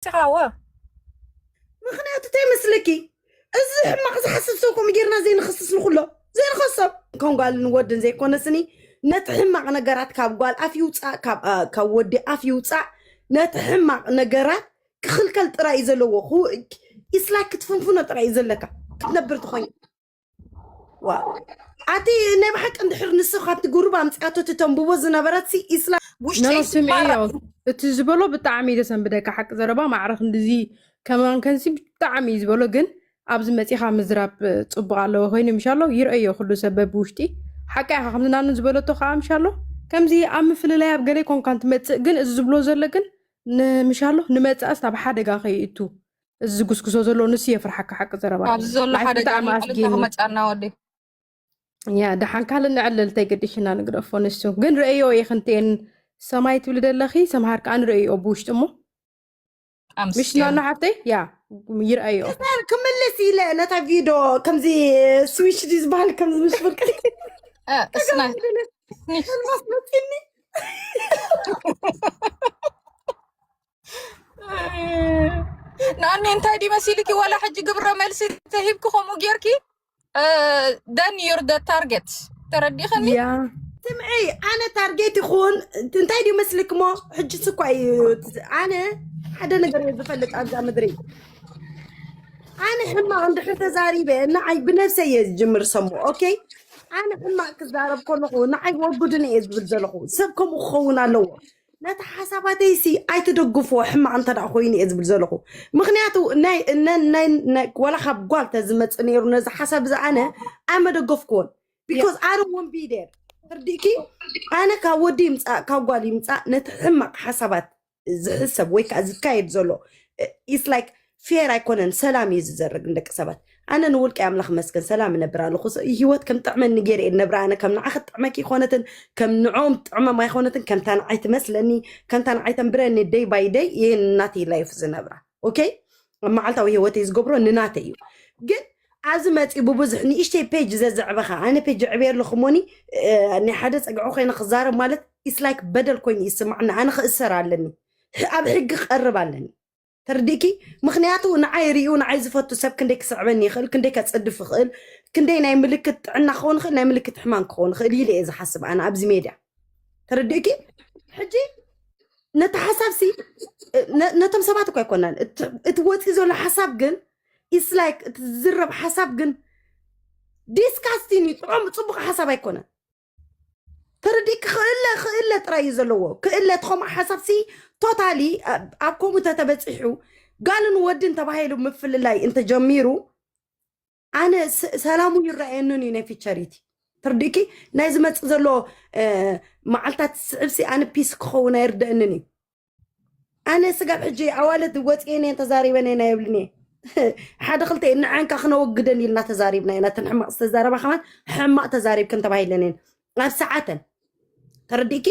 ትኻወ ምኽንያቱ እንታይ መስለኪ? እዚ ሕማቕ ዝሓስብ ሰብ ከምኡ ጌርና ዘይንኸስስ ንኹሎ ዘይንኸሶም ከም ጓልን ወድን ዘይኮነስኒ ነቲ ሕማቕ ነገራት ካብ ጓል ኣፍ ይውፃእ ካብ ወዲ ኣፍ ይውፃእ ነቲ ሕማቕ ነገራት ክኽልከል ጥራይ እዩ ዘለዎ። ኢስላክ ክትፍንፍኖ ጥራይ እዩ ዘለካ ክትነብር ትኾይኑ ኣቲ ናይ ብሓቂ እንድሕር ንሱ ካብቲ ጉሩብ ኣምፅኣቶ እቲ ተንብቦ ዝነበረት ሲ ኢስላ ውሽጠይ ስምዕዮ እቲ ዝበሎ ብጣዕሚ እዩ ዘሰንብደካ። ሓቂ ዘረባ ማዕረ ክንድዚ ከማን ከንሲ ብጣዕሚ እዩ ዝበሎ፣ ግን ኣብዚ መፂኻ ምዝራብ ፅቡቅ ኣለዎ ኮይኑ ምሻሎ ይርአዮ ኩሉ ሰብ በብውሽጢ ሓቂ ኢኻ። ከምዚ ናኑ ዝበለቶ ከዓ ምሻሎ ከምዚ ኣብ ምፍልላይ ኣብ ገለ ኮንካን ትመፅእ፣ ግን እዚ ዝብሎ ዘሎ ግን ንምሻሎ ንመፃእስ ኣብ ሓደጋ ከይእቱ እዚ ዝጉስጉሶ ዘሎ ንሱ የፍርሓካ ሓቂ ዘረባ ኣብዚ ዘሎ ሓደጋ ብጣዕሚ ኣስጊኒ መጫና ወዲ ያ ደሓን ካልእ ንዕለል እንታይ ገዲሽና ንግደፎ ንሱ ግን ርእዮ ኢኽንቴን ሰማይ ትብሊ ደለኺ ሰምሃር ከዓ ንርእዮ ብውሽጢ እሞ ምሽ ናኖ ሓፍተይ ያ ይርአዮ ክምልስ ኢለ ነታ ቪዶ ከምዚ ስዊች ዲ ዝበሃል ከምዚ ምስ ፍርቂ እስና መፅኒ ናኒ እንታይ ድዩ መሲልኪ? ዋላ ሕጂ ግብረ መልሲ ተሂብኪ ከምኡ ጌርኪ then you're the target ተረዲኸኒ? ያ ስምዒ ኣነ ታርጌት ይኹን እንታይ ድዩ መስልክ ሞ ሕጂ ስኳ እዩ ኣነ ሓደ ነገር እየ ዝፈልጥ ኣብዛ ምድሪ ኣነ ሕማቕ እንድሕር ተዛሪበ ንዓይ ብነብሰ እየ ዝጅምር ሰሙ ኦኬ ኣነ ሕማቕ ክዛረብ ከለኹ ንዓይ ወጉድን እየ ዝብል ዘለኹ ሰብ ከምኡ ክኸውን ኣለዎ ነቲ ሓሳባተይሲ ኣይትደግፍዎ ሕማቕ እንተ ደኣ ኮይኑ እየ ዝብል ዘለኹ ምኽንያቱ ናይ ወላ ካብ ጓል ተዝመፅእ ነይሩ ነዚ ሓሳብ እዚ ኣነ ኣይመደገፍክዎን because ኣረ ወንቢደር ትርዲእኪ ኣነ ካብ ወዲ ይምፃእ ካብ ጓል ይምፃእ ነቲ ሕማቕ ሓሳባት ዝሕሰብ ወይ ከዓ ዝካየድ ዘሎ is like fair ኣይኮነን ሰላም እዩ ዝዘርግ ንደቂ ሰባት ኣነ ንውልቀ ኣምላኽ መስገን ሰላም እነብር ኣለኹ ህይወት ከም ጥዕመኒ ገይረ እየ ነብራ ኣነ ከም ንዓ ክትጥዕመኪ ይኮነትን ከም ንዖም ጥዕመም ኣይኮነትን ከምታ ንዓይ ትመስለኒ ከምታ ንዓይ ተንብረኒ day by day ይህን ናተይ life ዝነብራ okay ኣብ መዓልታዊ ህይወተይ ዝገብሮ ንናተይ እዩ ግን ኣብዚ መፂኡ ብብዙሕ ንእሽተይ page ዘዘዕበኻ ኣነ page ዕብየ ኣለኹ ሞኒ ናይ ሓደ ፀግዖ ኮይነ ክዛረብ ማለት is like በደል ኮይኑ ይስማዕኒ ኣነ ክእሰር ኣለኒ ኣብ ሕጊ ክቐርብ ኣለኒ ተርዲእኪ ምኽንያቱ ንዓይ ሪኡ ንዓይ ዝፈቱ ሰብ ክንደይ ክስዕበኒ ይኽእል ክንደይ ከፅድፍ ይኽእል ክንደይ ናይ ምልክት ጥዕና ክኸውን ይኽእል ናይ ምልክት ሕማም ክኸውን ይኽእል ኢለ እየ ዝሓስብ ኣነ ኣብዚ ሜድያ ተረዲእኪ ሕጂ ነቲ ሓሳብ ሲ ነቶም ሰባት እኮ ኣይኮናን እቲ ወፂ ዘሎ ሓሳብ ግን is like እቲ ዝዝረብ ሓሳብ ግን disgusting እዩ ጥዑም ፅቡቅ ሓሳብ ኣይኮነን ተረዲእኪ ክእለ ክእለ ጥራይ እዩ ዘለዎ ክእለ እቲ ከምኡ ሓሳብ ሲ totally ኣብ ከምኡ ተተበፂሑ ጋልን ወድን ተባሂሉ ምፍልላይ እንተጀሚሩ ኣነ ሰላሙ ይረኣየንን እዩ ናይ ፊቸሪቲ ትርድእኪ ናይ ዝመፅእ ዘሎ መዓልታት ስዕብሲ ኣነ ፒስ ክኸውን ኣይርደአንን እዩ ኣነ ስጋብ ሕጂ ኣዋልድ ወፅኤን እየን ተዛሪበን እየን ኣይብልን እየ ሓደ ክልተ ንዓንካ ክነወግደን ኢልና ተዛሪብና ኢና ነተን ሕማቅ ዝተዛረባ ከማን ሕማቅ ተዛሪብክን ተባሂለን እየን ኣብ ሰዓተን ተረዲእኪ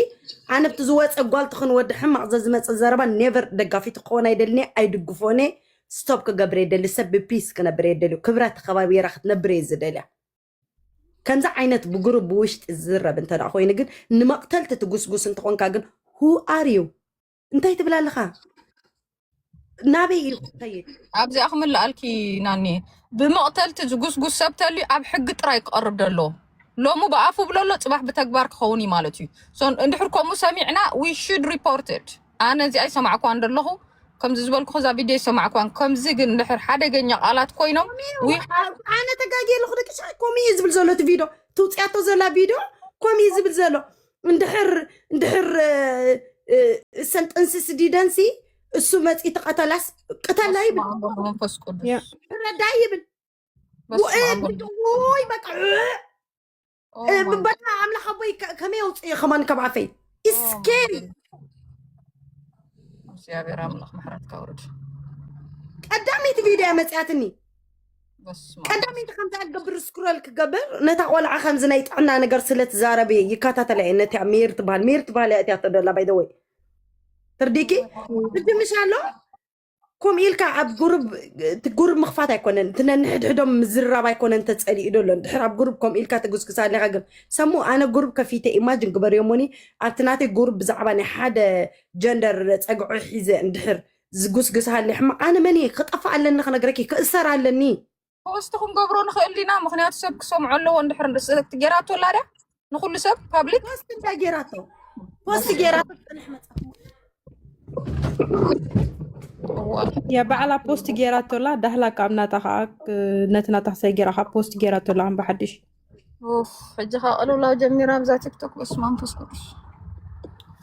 ኣነ ብቲ ዝወፀ ጓል ትኽን ወዲ ሕማቕ ዘዝመፅእ ዘረባ ኔቨር ደጋፊት ክኾን ኣይደልኒ ኣይድግፎን እየ ስቶፕ ክገብር የደሊ ሰብ ብፒስ ክነብር የደልዩ ክብራ ተኸባቢራ ክትነብር እየ ዝደልያ ከምዚ ዓይነት ብግሩብ ብውሽጢ ዝዝረብ እንተ ኮይኑ ግን ንመቕተልቲ ትጉስጉስ እንትኾንካ ግን who are you እንታይ ትብል ኣለኻ ናበይ እዩ ክኸይድ ኣብዚኣ ክምልኣልኪ ናኒ ብመቕተልቲ ዝጉስጉስ ሰብ ተልዩ ኣብ ሕጊ ጥራይ ክቐርብ ደለዎ ሎሚ ብኣፉ ብለሎ ፅባሕ ብተግባር ክኸውን እዩ ማለት እዩ እንድሕር ከምኡ ሰሚዕና we should report it ኣነ እዚኣ ይሰማዕኳ እንደለኹ ከምዚ ዝበልኩ ከዛ ቪድዮ ይሰማዕኳን ከምዚ ግን እንድሕር ሓደገኛ ቃላት ኮይኖም ኣነ ተጋጊ ኣለኹ ደቂ ሻ ኮሚ እዩ ዝብል ዘሎ እቲ ቪድዮ ትውፅያቶ ዘላ ቪድዮ ኮሚ እዩ ዝብል ዘሎ እንድሕር እንድሕር እሰን ጥንስስ ዲደንሲ እሱ መፂ ተቐተላስ ቅተላ ይብል መንፈስ ቅዱስ ረዳ ይብል ወይ በቃ በቃ ኣምላኽ ኣቦይ ከመይ ኣውፅእ ከማን ካብ ኣፈይ ስኬሪ እግዚኣብሔር ኣምላኽ ምሕረት ካውርድ ቀዳመይቲ ቪድዮ መፅያትኒ ቀዳመይቲ ከምታ ክገብር ስክሮል ክገብር ነታ ቆልዓ ከምዚ ናይ ጥዕና ነገር ስለ ትዛረብ እየ ይከታተላ እየ ነቲያ ሜር ትበሃል ሜር ትበሃል እያ እቲያ ተደላ ባይደወይ ትርዲኪ ትድምሽ ኣሎ ኮም ኢልካ ኣብ ጉሩብ እቲ ጉሩብ ምኽፋት ኣይኮነን እቲ ነንሕድሕዶም ምዝርራብ ኣይኮነን ተፀሊኡ ደሎ እንድሕር ኣብ ጉሩብ ኮም ኢልካ ትጉስግስ ኣለካ ግን ሰሙ ኣነ ጉሩብ ከፊተ ኢማጅን ግበርዮሞኒ ኣብቲ ናተይ ጉሩብ ብዛዕባ ናይ ሓደ ጀንደር ፀግዖ ሒዘ እንድሕር ዝጉስግስ ሃለ ሕማቕ። ኣነ መን እየ ክጠፋ ኣለኒ ክነግረኪ ክእሰር ኣለኒ። ፖስት ክንገብሮ ንኽእል ኢና። ምኽንያቱ ሰብ ክሰምዖ ኣለዎ። እንድሕር ስ- እቲ ጌራቶ ኣላ ድያ ንኩሉ ሰብ ፓብሊክ ፖስት እንታይ ጌራቶ ፖስት ጌራቶ ዝፀንሕ መፅሓፍ ያ ባዕላ ፖስት ጌራቶ ኣላ። ዳህላ ካብ ናታ ከዓ ነቲ ናታ ክሳይ ጌራ ከዓ ፖስት ጌራቶ ኣላ ከም ብሓድሽ። ኡፍ፣ ሕጂ ከዓ ቅልውላው ጀሚራ ኣብዛ ቲክቶክ። በስመ አብ መንፈስ ቅዱስ።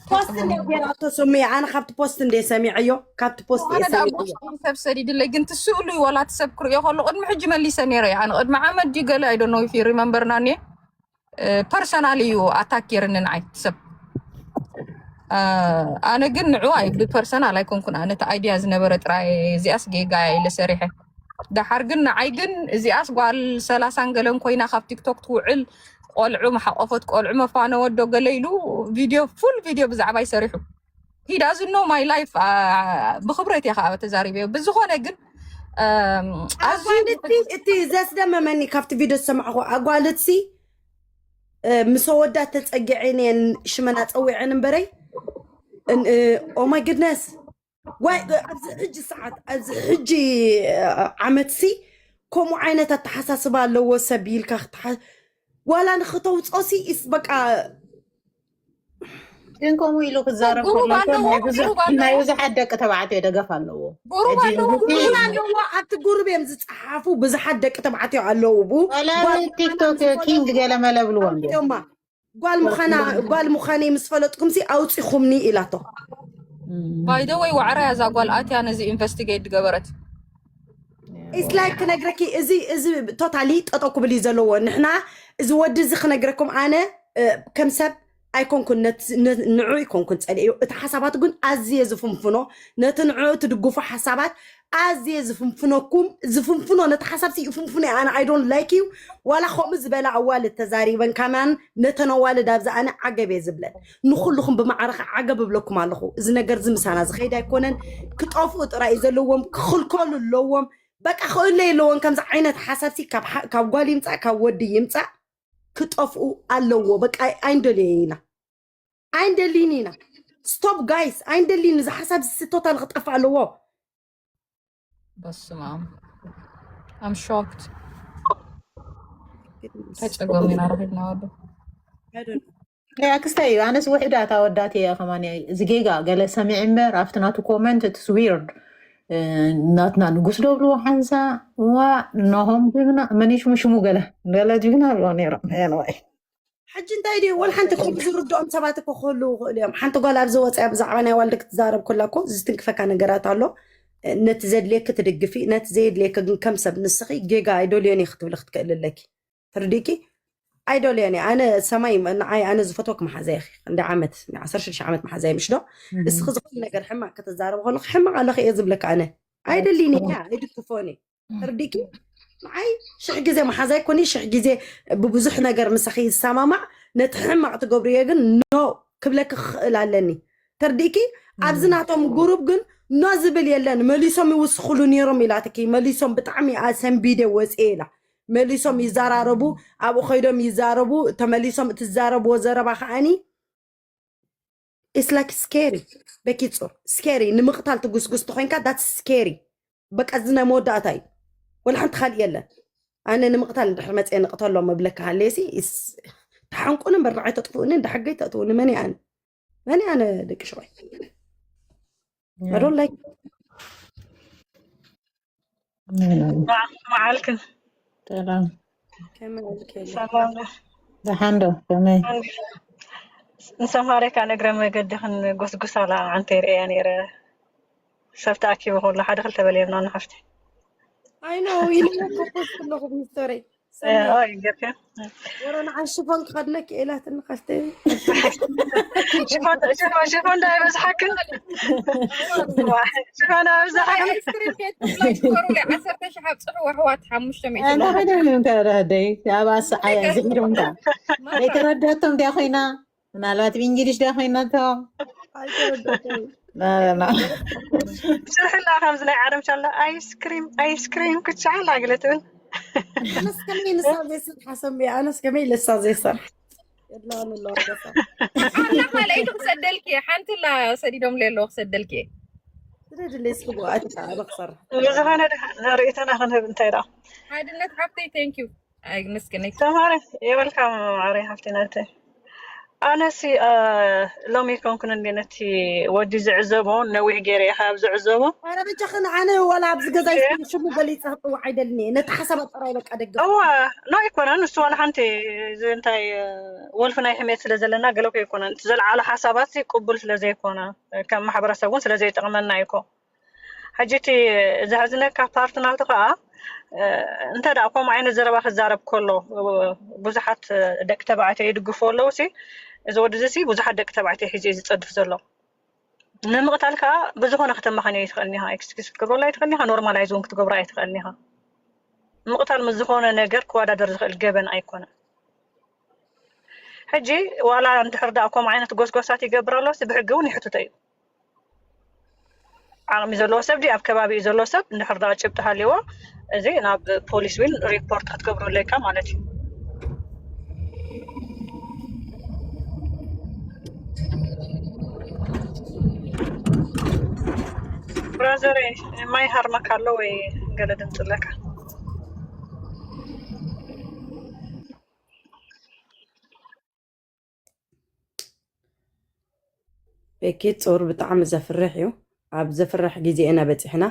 ፖስት እንደ ጌራቶ ስሚ ኣነ ካብቲ ፖስት እንደ ሰሚዐዮ ካብቲ ፖስት እየ ኣነ ዳ ሰሚዐዮ። ፖስት ሰብ ሰዲድለይ ግን ትስእሉ እዩ ዋላ እቲ ሰብ ክርእዮ ከሎ ቅድሚ ሕጂ መሊሰ ነይረ እየ። ኣነ ቅድሚ ዓመት ድዩ ገለ I don't know if you remember ናኒ ፐርሰናል እዩ ኣታክ ጌርኒ ንዓይ እቲ ሰብ። አ፣ ኣነ ግን ንዑ ኣይ ብፐርሰናል ኣይኮንኩን። ኣነ እቲ ኣይዲያ ዝነበረ ጥራይ እዚኣስ ጌጋ ኢለ ሰሪሐ። ደሓር ግን ንዓይ ግን እዚኣስ ጓል ሰላሳን ገለን ኮይና ካብ ቲክቶክ ትውዕል ቆልዑ መሓቆፈት ቆልዑ መፋነወት ዶ ገለ ኢሉ ቪድዮ ፉል ቪድዮ ብዛዕባይ ሰሪሑ። He doesn't know my life። ብክብረት እየ ከዓ ተዛሪበዮ። ብዝኾነ ግን ኣም፣ ኣዝዩ ኣጓልቲ እቲ ዘስደመመኒ ካብቲ ቪድዮ ዝሰማዕኹ ኣጓልትሲ እ፣ ምስ ወዳት ተፀጊዐን እየን ሽመን ኣፀዊዐን እምበረይ ኦማይ ግድነስ ዋይ ኣብዚ ሕጂ ሰዓት ኣብዚ ሕጂ እ፣ ዓመትሲ ከምኡ ዓይነት ኣተሓሳስባ ኣለዎ ሰብ ኢልካ ክትሓ- ዋላ ንክተውፆሲ ኢስ በቃ ግን ከምኡ ኢሉ ክዛረብ ጉሩብ ከሎ እኮ ኣለዎ፣ ናይ ብዙሕ- ጉሩብ ኣለዎ። ናይ ብዙሓት ደቂ ተባዕትዮ ደገፍ ኣለዎ። ጉሩብ ሕጂ ኣለዎ። እዚ ጉሩብ ኣለዎ ኣብቲ ጉሩብ እዮም ዝፀሓፉ ብዙሓት ደቂ ተባዕትዮ ኣለዉ ቡ ወላ ቲክቶክ ኪንግ ገለ መለ ብልዎም ድዮም። ማ ጓል ምዃና ጓል ምዃነይ ምስ ፈለጥኩም ሲ ኣውፂኹምኒ ኢላቶ። ባይደወይ ዋዕራ ያዛ ጓል ኣትያ ነዚ ኢንቨስቲጌት ገበረት። ኢስላይ ክነግረኪ እዚ እዚ ቶታሊ ጠጠው ክብል እዩ ዘለዎ። ንሕና እዚ ወዲ እዚ ክነግረኩም ኣነ እ፣ ከም ሰብ ኣይኮንኩን ነት- ነ- ንዑ ኣይኮንኩን ፀሊእዮ። እቲ ሓሳባቱ ግን ኣዝየ ዝፍንፍኖ ነቲ ንዑ ትድግፎ ሓሳባት ኣዝየ ዝፍንፍነኩም ዝፍንፍኖ ነቲ ሓሳብ ሲ ይፍንፍኖ እየ። ኣነ I don't like you ዋላ ከምኡ ዝበላ ኣዋልድ ተዛሪበን ካማን ነተን ኣዋልድ ኣብዚ ኣነ ዓገብ እየ ዝብለን። ንኩልኹም ብማዕረ ከዓ ዓገብ እብለኩም ኣለኹ። እዚ ነገር እዚ ምሳና ዝኸይድ ኣይኮነን። ክጠፍኡ ጥራይ እዩ ዘለዎም ክኽልከሉ ኣለዎም። በቃ ክእለ የለዎን ከምዚ ዓይነት ሓሳብ ሲ ካብ ሓ- ካብ ጓል ይምፃእ ካብ ወዲ ይምፃእ ክጠፍኡ ኣለዎ። በቃ ኣይንደልዮ ኢና ኣይንደልን ኢና። Stop guys ኣይንደልን እዚ ሓሳብ እዚ ቶታል ክጠፍእ ኣለዎ። በስመ ኣብ። I'm shocked። ተጨጎም ኢና ረኺብና ወዶ። ክስታይ እዩ ኣነስ ውሕዳት ኣወዳት እያ ከማን እዚ ጌጋ ገለ ሰሚዕ እምበር ኣብቲ ናቱ ኮመንት it's weird። ናትና ንጉስ ዶ ብልዎ ሓንሳ ዋ ኖሆም ጅግና መን እዩ ሽሙ ሽሙ ገለ ገለ ጅግና ብልዎ ነይሮም። Anyway። ሕጂ እንታይ ድዩ ወላ ሓንቲ ከምኡ ዝርድኦም ሰባት እኮ ክህልዉ ይኽእሉ እዮም። ሓንቲ ጓል ኣብዚ ወፂኣ ብዛዕባ ናይ ዋልደ ክትዛረብ ከላ እኮ ዝትንክፈካ ነገራት ኣሎ። ነቲ ዘድልየኪ ትድግፊ፣ ነቲ ዘየድልየኪ ግን ከም ሰብ ንስኺ ጌጋ ኣይደልዮን እየ ክትብሊ ክትክእል ኣለኪ። ትርዲእኪ? ኣይደልዮን እየ ኣነ ሰማይ ንዓይ ኣነ ዝፈትወኪ መሓዛይ ኢኺ። ክንደይ ዓመት ዓሰርተ ሽዱሽተ ዓመት መሓዛይ ምሽ ዶ? እስኺ ዝኾነ ነገር ሕማቕ ክትዛረቢ ከለኺ ሕማቕ ኣለኺ እየ ዝብለኪ ኣነ። ኣይደልይን እየ ኣይድግፎን እየ። ተርዲኪ ንዓይ ሽሕ ግዜ መሓዛይ ኮኒ ሽሕ ግዜ ብብዙሕ ነገር ምሳኺ ይሰማማዕ ነቲ ሕማቕ ትገብርዮ ግን ኖ ክብለኪ ክኽእል ኣለኒ። ተርዲእኪ ኣብዚ ናቶም ጉሩብ ግን ኖ ዝብል የለን። መሊሶም ይውስኽሉ ነይሮም ኢላትኪ። መሊሶም ብጣዕሚ ኣሰንቢደ ወፅየ ኢላ። መሊሶም ይዘራረቡ ኣብኡ ከይዶም ይዛረቡ። ተመሊሶም እትዛረብዎ ዘረባ ከዓኒ It's like scary በኪጹር scary ንምቕታል ትጉስጉስ ተኾይንካ that's scary። በቃ እዚ ናይ መወዳእታ እዩ። ወላ ሓንቲ ካልእ የለን። ኣነ ንምቕታል እንድሕር መፅየ ንቕተሎም መብለካ ሃለየሲ ተሓንቁኒ እምበር ንዓይ ተጥፍኡኒ እንዳ ሕገይ ተእትውኒ መን ኣነ መን ኣነ ደቂ ሸዋይ I don't like መዓልክን ሰላም ሰላም ደሓን ዶ ከመይ ንሰማሬካ ነግረ መገዲ ክንጎስጉስ ኣላ ዓንተ ይርእያ ነይረ ሰብ ተኣኪቡ ከሎ ሓደ ክልተ በልየልና ንሓፍቲ I know ኢለ ኮፖስት ኣለኹ ሚስተረይ ኦይ ገርካ ወረ ንዓን ሽፎን ክኸድነኪ ኢላትኒ ከፍተ ሽፎን ሽፎን ሽፎን ዳ ይበዝሓክን ሽፎን ኣብዝሓ ኣይስክሪም ቤት ብላሽ ኮሩ ዓሰርተ ሺሕ ኣብፅሑ ኣሕዋት ሓሙሽተ ሚእቲ እንታይ ኮይና ምንታ ደይ ኣብ ኣሰዓያ ዝሕድምታ ዘይተረዳቶም እንዲያ ኮይና ምናልባት ብእንግሊሽ ዳ ኮይናቶ ስርሕላ ከምዚ ናይ ዓለም ቻላ ኣይስክሪም ኣይስክሪም ክቻላ ገለ ትብል ኣነስ ከመይ ንሳ ዘይሰርሓ ሰሚዐ ኣነስ ከመይ ለሳ ዘይሰርሕ የለዋን ኣለዋ ገሳ ኣላ ካልኣይቲ ክሰደልኪ ሓንቲ ላ ሰዲዶም ለሎ ክሰደልኪ ስደድለይ እስኪ ብኣቲ ከዓ በክሰርሕ ብዝኾነ ደሓን ርእይቶና ክንህብ እንታይ ደኣ ሓድነት ሓፍተይ thank you ኣይመስገነይ ተማሪ የበልካ ማዕረ ሓፍቲ ናተይ ኣነሲ ሎሚ ኮንኩን እንዲ ነቲ ወዲ ዝዕዘቦ ነዊሕ ገይረ ኢኻ ኣብ ዝዕዘቦ ኣረ በጃኽን ኣነ ዋላ ኣብዚ ገዛ ይስኩም ሽሙ ገሊፀ ክፅዋዕ ኣይደልን እየ ነቲ ሓሳብ ጥራይ በቃ ደገፍ እዋ ኖ ኣይኮነን እሱ ዋላ ሓንቲ እዚ እንታይ ወልፊ ናይ ሕሜት ስለ ዘለና ገለኮ ኣይኮነን እቲ ዘልዓሎ ሓሳባት ቅቡል ስለ ዘይኮነ ከም ማሕበረሰብ እውን ስለ ዘይጠቕመና ይኮ ሕጂ እቲ ዘሕዝነካ ፓርት ናቱ ከዓ እንተ ደኣ ከምኡ ዓይነት ዘረባ ክዛረብ ከሎ ብዙሓት ደቂ ተባዕትዮ ይድግፎ ኣለዉ ሲ እዚ ወዲ እዚ ሲ ብዙሓት ደቂ ተባዕትዮ ሒዙ እዩ ዝፀድፍ ዘሎ ንምቕታል ከዓ ብዝኾነ ከተማኸንዮ ይትኽእልኒ ኢኻ ኤክስኪስ ክትገብረሉ ኣይትኽእልኒ ኢኻ ኖርማላይዝ እውን ክትገብሮ ኣይትኽእልኒ ኢኻ ምቕታል ምስ ዝኾነ ነገር ክወዳደር ዝኽእል ገበን ኣይኮነን ሕጂ ዋላ እንድሕር ደኣ ከምኡ ዓይነት ጎስጎሳት ይገብር ኣሎ ሲ ብሕጊ እውን ይሕትቶ እዩ ዓቕሚ ዘለዎ ሰብ ድዩ ኣብ ከባቢኡ ዘሎ ሰብ እንድሕር ደኣ ጭብጢ ሃልይዎ እዚ ናብ ፖሊስ ዊን ሪፖርት ክትገብሩ ኣለካ ማለት እዩ ብራዘር ማይ ሃርመካ ኣሎ ወይ ገለ ድምፂ ኣለካ ቤኪ ጾር ብጣዕሚ ዘፍርሕ እዩ። ኣብ ዘፍርሕ ግዜ ኢና በጺሕና።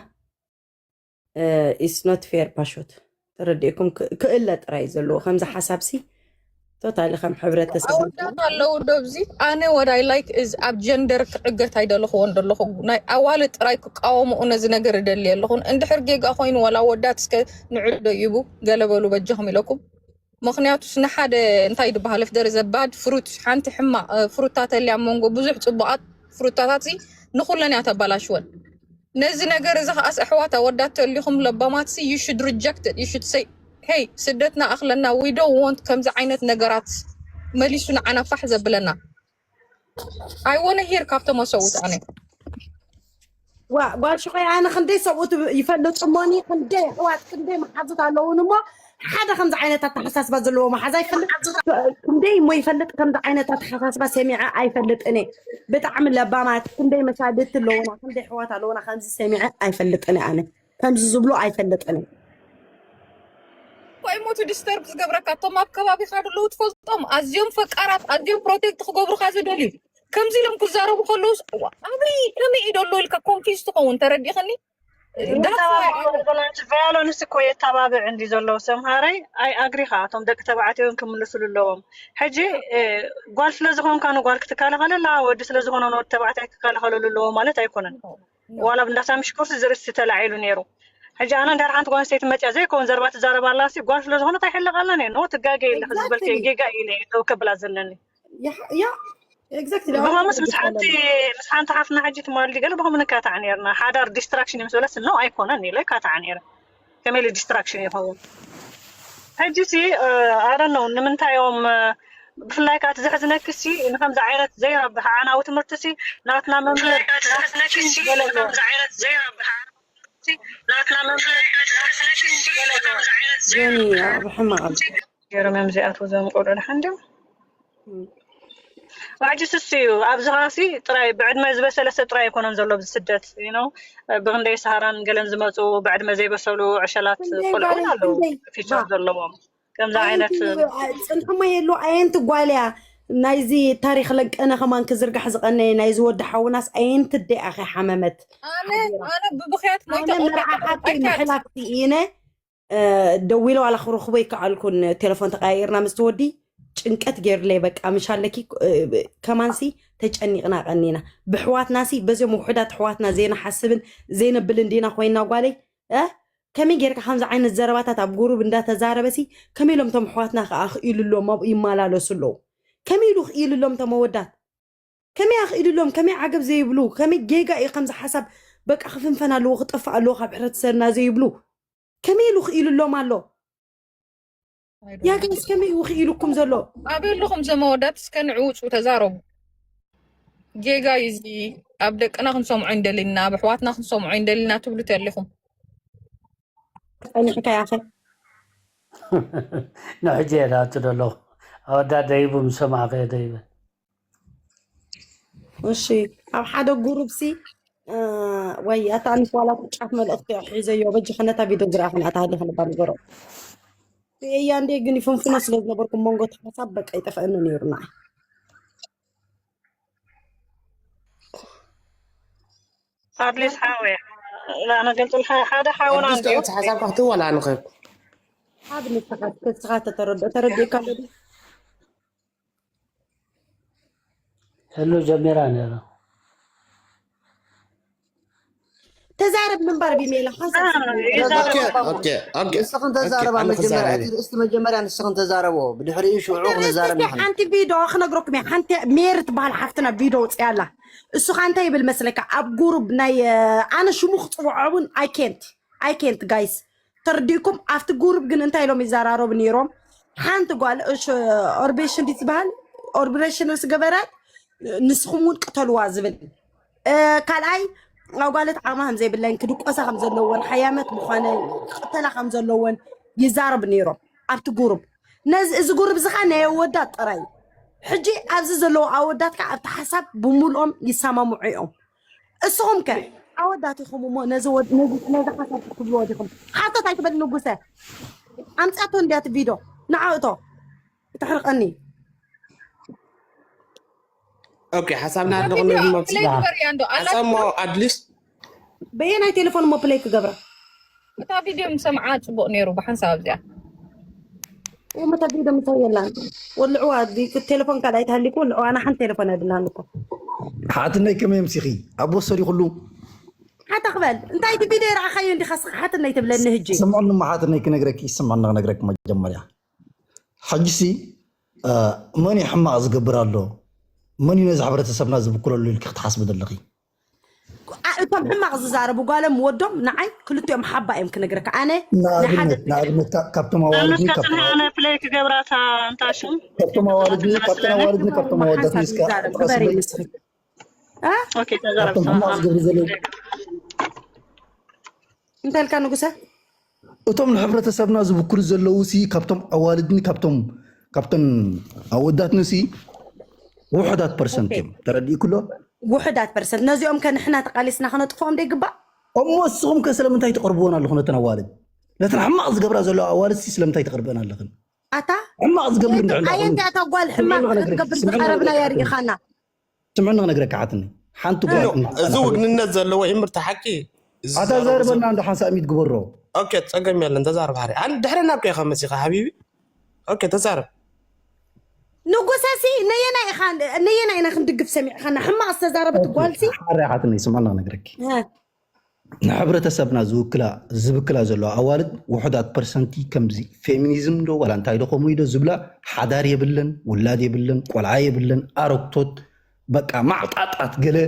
It's not fair ፓሾት ተረዲእኩም ክእለ ጥራይ ዘለዎ ከምዚ ሓሳብ ሲ ቶታሊ ከም ሕብረተሰብ ኣወዳት ኣለዉ ዶ ኣብዚ ኣነ what I like is ኣብ ጀንደር ክዕገት ኣይደለኽዎን ዘለኹ ናይ ኣዋልድ ጥራይ ክቃወምኡ ነዚ ነገር እደሊ ኣለኹን እንድሕር ጌጋ ኮይኑ ዋላ ወዳት እስከ ንዕዶ ይቡ ገለ በሉ በጃኹም ኢለኩም ምኽንያቱስ ንሓደ እንታይ ዝበሃል if there is a bad fruit ሓንቲ ሕማቕ ፍሩታ ተልያ ኣብ መንጎ ብዙሕ ፅቡቓት ፍሩታታት ንኹለን እያ ተባላሽወን ነዚ ነገር እዚ ከዓስ ኣሕዋት ኣወዳት ተልዩኹም ለባማት you should reject it you should say hey ስደትና ኣኽለና we don't want ከምዚ ዓይነት ነገራት መሊሱ ንዓና ፋሕ ዘብለና I wanna hear ካብቶም ኣሰውት ኣነ ዋ ጓል ሽኾይ ኣነ ክንደይ ሰብኡት ይፈልጥ እሞኒ ክንደይ ኣሕዋት ክንደይ መሓዙት ኣለውን እሞ ሓደ ከምዚ ዓይነት ኣተሓሳስባ ዘለዎ መሓዛ ይፈልጥ ክንደይ እሞ ይፈልጥ ከምዚ ዓይነት ኣተሓሳስባ ሰሚዐ ኣይፈልጥን እየ ብጣዕሚ ለባማት ክንደይ መሳድት ኣለውና ክንደይ ኣሕዋት ኣለውና ከምዚ ሰሚዐ ኣይፈልጥን እየ ኣነ ከምዚ ዝብሉ ኣይፈልጥን እየ ኮይሞቱ ዲስተርብ ዝገብረካ እቶም ኣብ ከባቢካ ዘለዉ ትፈልጦም ኣዝዮም ፈቃራት ኣዝዮም ፕሮቴክት ክገብሩካ ዝደልዩ ከምዚ ኢሎም ክዛረቡ ከለውስ ኣበይ ከመይ እዩ ደሎ ኢልካ ኮንፊዝ ትኸውን ተረዲእኽኒ ቫዮለንስ እኮ የተባብዕ እንዲ ዘለዉ ሰምሃረይ ኣይ ኣግሪ ከዓ እቶም ደቂ ተባዕትዮ ክምልስሉ ኣለዎም ሕጂ ጓል ስለዝኮንካ ንጓል ክትከላኸለላ ወዲ ስለዝኮነ ንወዲ ተባዕታይ ክከላኸለሉ ኣለዎ ማለት ኣይኮነን ዋላ ብእንዳሳሚ ሽኮርሲ ዝርእስቲ ተላዒሉ ነይሩ ሕጂ ኣነ እንድሕር ሓንቲ ጓል ኣንስተይቲ መፅያ ዘይከውን ዘረባ ትዛረብ ኣላ ሲ ጓል ስለዝኮነት ኣይሕለቃላን እየ ኖ ትጋገ ኢለ ዝበልከ ጌጋ ኢለ ደው ከብላ ዘለኒ exactly ብኸምስ ምስ ሓንቲ ምስ ሓንቲ ሓፍና ሕጂ ትማሊ ገለ ብኸም ንካታዕ ነርና ሓዳር ዲስትራክሽን ምስ በለስ ነው ኣይኮነን ኢለ ካታዕ ነረ ከመይ ኢለ ዲስትራክሽን ይኸውን ሕጂ ሲ ኣረነው ንምንታይ እዮም ብፍላይ ከዓ ትዘሕዝነኪ ሲ ንከምዚ ዓይነት ዘይረብሕ ዓናዊ ትምህርቲ ሲ ናትና መምህር ጆኒ ኣብ ሕማቕ ገይሮም እዮም ዝኣትዉ እዞም ቆልዑ ደሓን ድዮም ዋሕጂ ስስ እዩ ኣብዚ ኸዓሲ ጥራይ ብዕድመ ዝበሰለ ሰብ ጥራይ ኣይኮነን ዘሎ ኣብዚ ስደት you know ብክንደይ ሰሃራን ገለን ዝመፁ ብዕድመ ዘይበሰሉ ዕሸላት ቆልዑ እውን ኣለዉ ፊቸር ዘለዎም ከምዚ ዓይነት ፅንሕሞ የሉ ኣየንቲ ጓልያ ናይዚ ታሪክ ለንቀነ ከማን ክዝርጋሕ ዝቀነየ ናይዚ ወዲ ሓውናስ ኣየንቲ ደኣ ከይሓመመት ኣነ ኣነ ብብኽያት ሞይተ ኣነ መርዓ ሓተይ ምሕላፍቲ ኢነ ደዊለ ዋላ ክረኽቦ ይከኣልኩን ቴሌፎን ተቀያይርና ምስ ትወዲ ጭንቀት ገይርለይ በቃ ምሽ ኣለኪ ከማንሲ ተጨኒቕና ቀኒና ብሕዋትናሲ በዚኦም ውሑዳት ኣሕዋትና ዘይንሓስብን ዘይነብልን ዲና ኮይና ጓለይ እ ከመይ ጌርካ ከምዚ ዓይነት ዘረባታት ኣብ ጉሩብ እንዳተዛረበሲ ከመይ ኢሎም እቶም ኣሕዋትና ከዓ ክኢሉ ኣለዎም ኣብኡ ይመላለሱ ኣለዉ ከመይ ኢሉ ክኢሉ ኣለዎም እቶም ኣወዳት ከመይ ኣኽኢሉሎም ከመይ ዓገብ ዘይብሉ ከመይ ጌጋ እዩ ከምዚ ሓሳብ በቃ ክፍንፈን ኣለዎ ክጠፍእ ኣለዎ ካብ ሕብረተሰብና ዘይብሉ ከመይ ኢሉ ክኢሉሎም ኣሎ ያጋይስ ከመይ እዩ ክኢሉኩም ዘሎ ኣበይ ኣለኹም ዘመወዳት እስከ ንዑ ውፁ ተዛረቡ ጌጋ እዩ እዚ ኣብ ደቅና ክንሰምዖ እንደሊና ኣብ ኣሕዋትና ክንሰምዖ እንደሊና ትብሉ ተሊኹም ጸኒሕካ ያኸ ንሕጂ እየ ዳቱ ዘለኹ ኣወዳ ደይቡ ምሰማዕከ ደይበ እሺ ኣብ ሓደ ጉሩብ ሲ እ፣ ወይ ኣታ ኣንስ ዋላ ጫፍ መልእኽቲ ሒዘዮ በጃ ከነታ ቪድዮ ዝረኣኽን ኣታ ሃሊ ከነባ ንገሮ። ርእያ እንዴ ግን ይፍንፍኖ ስለ ዝነበርኩ መንጎ እቲ ሓሳብ በቃ ይጠፍአኒ ነይሩ ንዓይ። ኣድሊስ ሓወይ ኣነ ገልፅልካ ሓደ ሓውና ኣዲስ እንድዩ ዳዊት ሓሳብ ካሕትው ዋላ ኣንኸብ ኣብ ንስኻ ንስኻ ተተረድኦ ተረዲእካ ኣሎ ድዩ? ህሉ ጀሚራ ነይራ። ተዛረብ ምንባር ቢሜላ ሓሳብ ይዛረብ ኦኬ ኣለኹ። ኦኬ ኦኬ ንስኽን ኦኬ ተዛረባ ኣነ መጀመርያ ክዛረብ እቲ ርእስቲ መጀመርያ ንስኽን ተዛረቦ ብድሕሪኡ ሽዑ እቲ ርእስቲ ክንዛረብ እስቲ ንኽእል ሓንቲ ቪድዮ ክነግረኩም እየ። ሓንቲ ሜሪ ትበሃል ሓፍትና ቪድዮ ውፅያ ኣላ። እሱ ኸ እንታይ ይብል መስለካ? ኣብ ጉሩብ ናይ እ፣ ኣነ ሽሙ ክፅውዖ እውን ኣይኬንት ኣይኬንት ጋይስ ተርዲእኩም። ኣብቲ ጉሩብ ግን እንታይ ኢሎም ይዘራረቡ ነይሮም? ሓንቲ ጓል እሽ ኦርቤሽን ድዩ ዝበሃል ኦርብሬሽን ዝገበረት ንስኹም እውን ቅተልዋ ዝብል እ፣ ካልኣይ ኣጓለት ዓማ ከም ዘይብለን ክድቆሳ ከም ዘለወን ሓያመት ምዃነን ክቅተላ ከም ዘለወን ይዛረብ ነይሮም ኣብቲ ጉሩብ። ነዚ እዚ ጉሩብ እዚ ኸዓ ናይ ኣወዳት ጥራይ እዩ። ሕጂ ኣብዚ ዘለዉ ኣወዳት ከዓ ኣብቲ ሓሳብ ብምልኦም ይሰማምዑ እዮም። እስኹም ከ ኣወዳት ኢኹም እሞ ነዚ ወድ- ነዚ ነዚ ሓሳብ ክትብልዎ ዲኹም? ሓተት ኣይትበል ንጉሰ ኣምፅኣቶ እንድያ እቲ ቪዶ ንዓእቶ ተሕርቀኒ ኦኬ ሓሳብና እታ ኣለኹ ቪድዮ ነዚ ኣብ መብፅእ ፕለይ ግበርያ እንዶ ኣላ ሓሳብ ሞ ኣድሊስ በየናይ ቴሌፎን እሞ ፕለይ ክገብራ እታ ቪድዮ ምሰምዓ ፅቡቅ ነይሩ ብሓንሳብ ኣብዚኣ እሞ እታ ቪድዮ ምሳው የላን ወልዕዋ ቴሌፎን ካልኣይ ተሃሊኩ ወልዕዋ ኣና ሓንቲ ቴሌፎን ኣይብላን እኮ ሓትነይ ከመይ ምሲኺ ኣብ ወሰዲ ኩሉ ሓታ ክበል እንታይ እቲ ቪድዮ ይረኣኻዮ እንዲኻ ስኻ ሓትነይ ትብለኒ ህጂ ስምዑኒ እሞ ሓትነይ ክነግረኪ ስምዑኒ ክነግረኪ መጀመርያ ሕጂሲ እ፣ መን እዩ ሕማቕ ዝገብር ኣሎ መን እዩ ነዚ ሕብረተሰብና ዝብክለሉ ኢልኪ ክትሓስቢ ዘለኺ ኣ- እቶም ሕማቕ ዝዛረቡ ጓሎም ወዶም ንዓይ ክልቲኦም ሓባ እዮም ክነግረካ ኣነ ንሓደ ንኣብነት ንኣብነት ካ- ካብቶም ኣዋልድኒ ኣነስ ካብቶም ከስና ኣነ ፕለይ ክገብራ እታ እንታሽም ካብቶም ኣዋልድኒ ካብተን ኣዋልድኒ ካብቶም ኣወዳት ሓሳብ ንስካ ይዛረብ ግበሪ ምስሪ ኦኬ ተዛረብ ካብቶም ሕማቕ ዝገብሩ ዘለዉ እንታይ ኢልካ ንጉሰ እቶም ንሕብረተሰብና ዝብክሉ ዘለዉ ሲ ካብቶም ኣዋልድኒ ካብቶም ካብተን ኣወዳትኒ ሲ ውሑዳት ፐርሰንት እዮም ተረዲእኩሎ ውሑዳት ፐርሰንት ነዚኦም ከ ንሕና ተቃሊስና ክነጥፍኦም ዶ ይግባእ እሞ እስኹም ከ ስለምንታይ ትቐርብዎን ኣለኹ ነተን ኣዋልድ ነተን ሕማቕ ዝገብራ ዘለዋ ኣዋልድ ሲ ስለምንታይ ትቐርበን ኣለኽን ኣታ ሕማቕ ዝገብር እንድሕር እንዳኾኑ ኣየንታ እታ ጓል ሕማቕ ስምዕና ክነግረኪ ክትገብር ዝቐረብናያ ርኢኻና ስምዕኒ ክነግረካ ሓትኒ ሓንቲ ጓል እዚ ውግንነት ዘለዎ ይምርቲ ሓቂ እዚ ኣታ ዝዛረቡ ዘርበና ዘሎ- እንዶ ሓንሳብ ሚት ግበሮ ኦኬ ፀገም የለን ተዛረብ ሓሪ ኣን ድሕረና እኮ ኢኻ መፂኻ ሓቢቢ ኦኬ ተዛረብ ንጉሰሲ ነየና ኢኻ ነየና ኢና ክንድግፍ ሰሚዕኻና ሕማቕ ዝተዛረበት ጓልሲ ሓሪ ሓትኒ ስምዕኒ ክነግረኪ እ፣ ንሕብረተሰብና ዝውክላ ዝብክላ ዘለዋ ኣዋልድ ውሑዳት ፐርሰንቲ ከምዚ ፌሚኒዝም ዶ ዋላ እንታይ ዶ ከምኡ ኢዶ ዝብላ ሓዳር የብለን ውላድ የብለን ቆልዓ የብለን ኣረግቶት በቃ ማዕጣጣት ገለ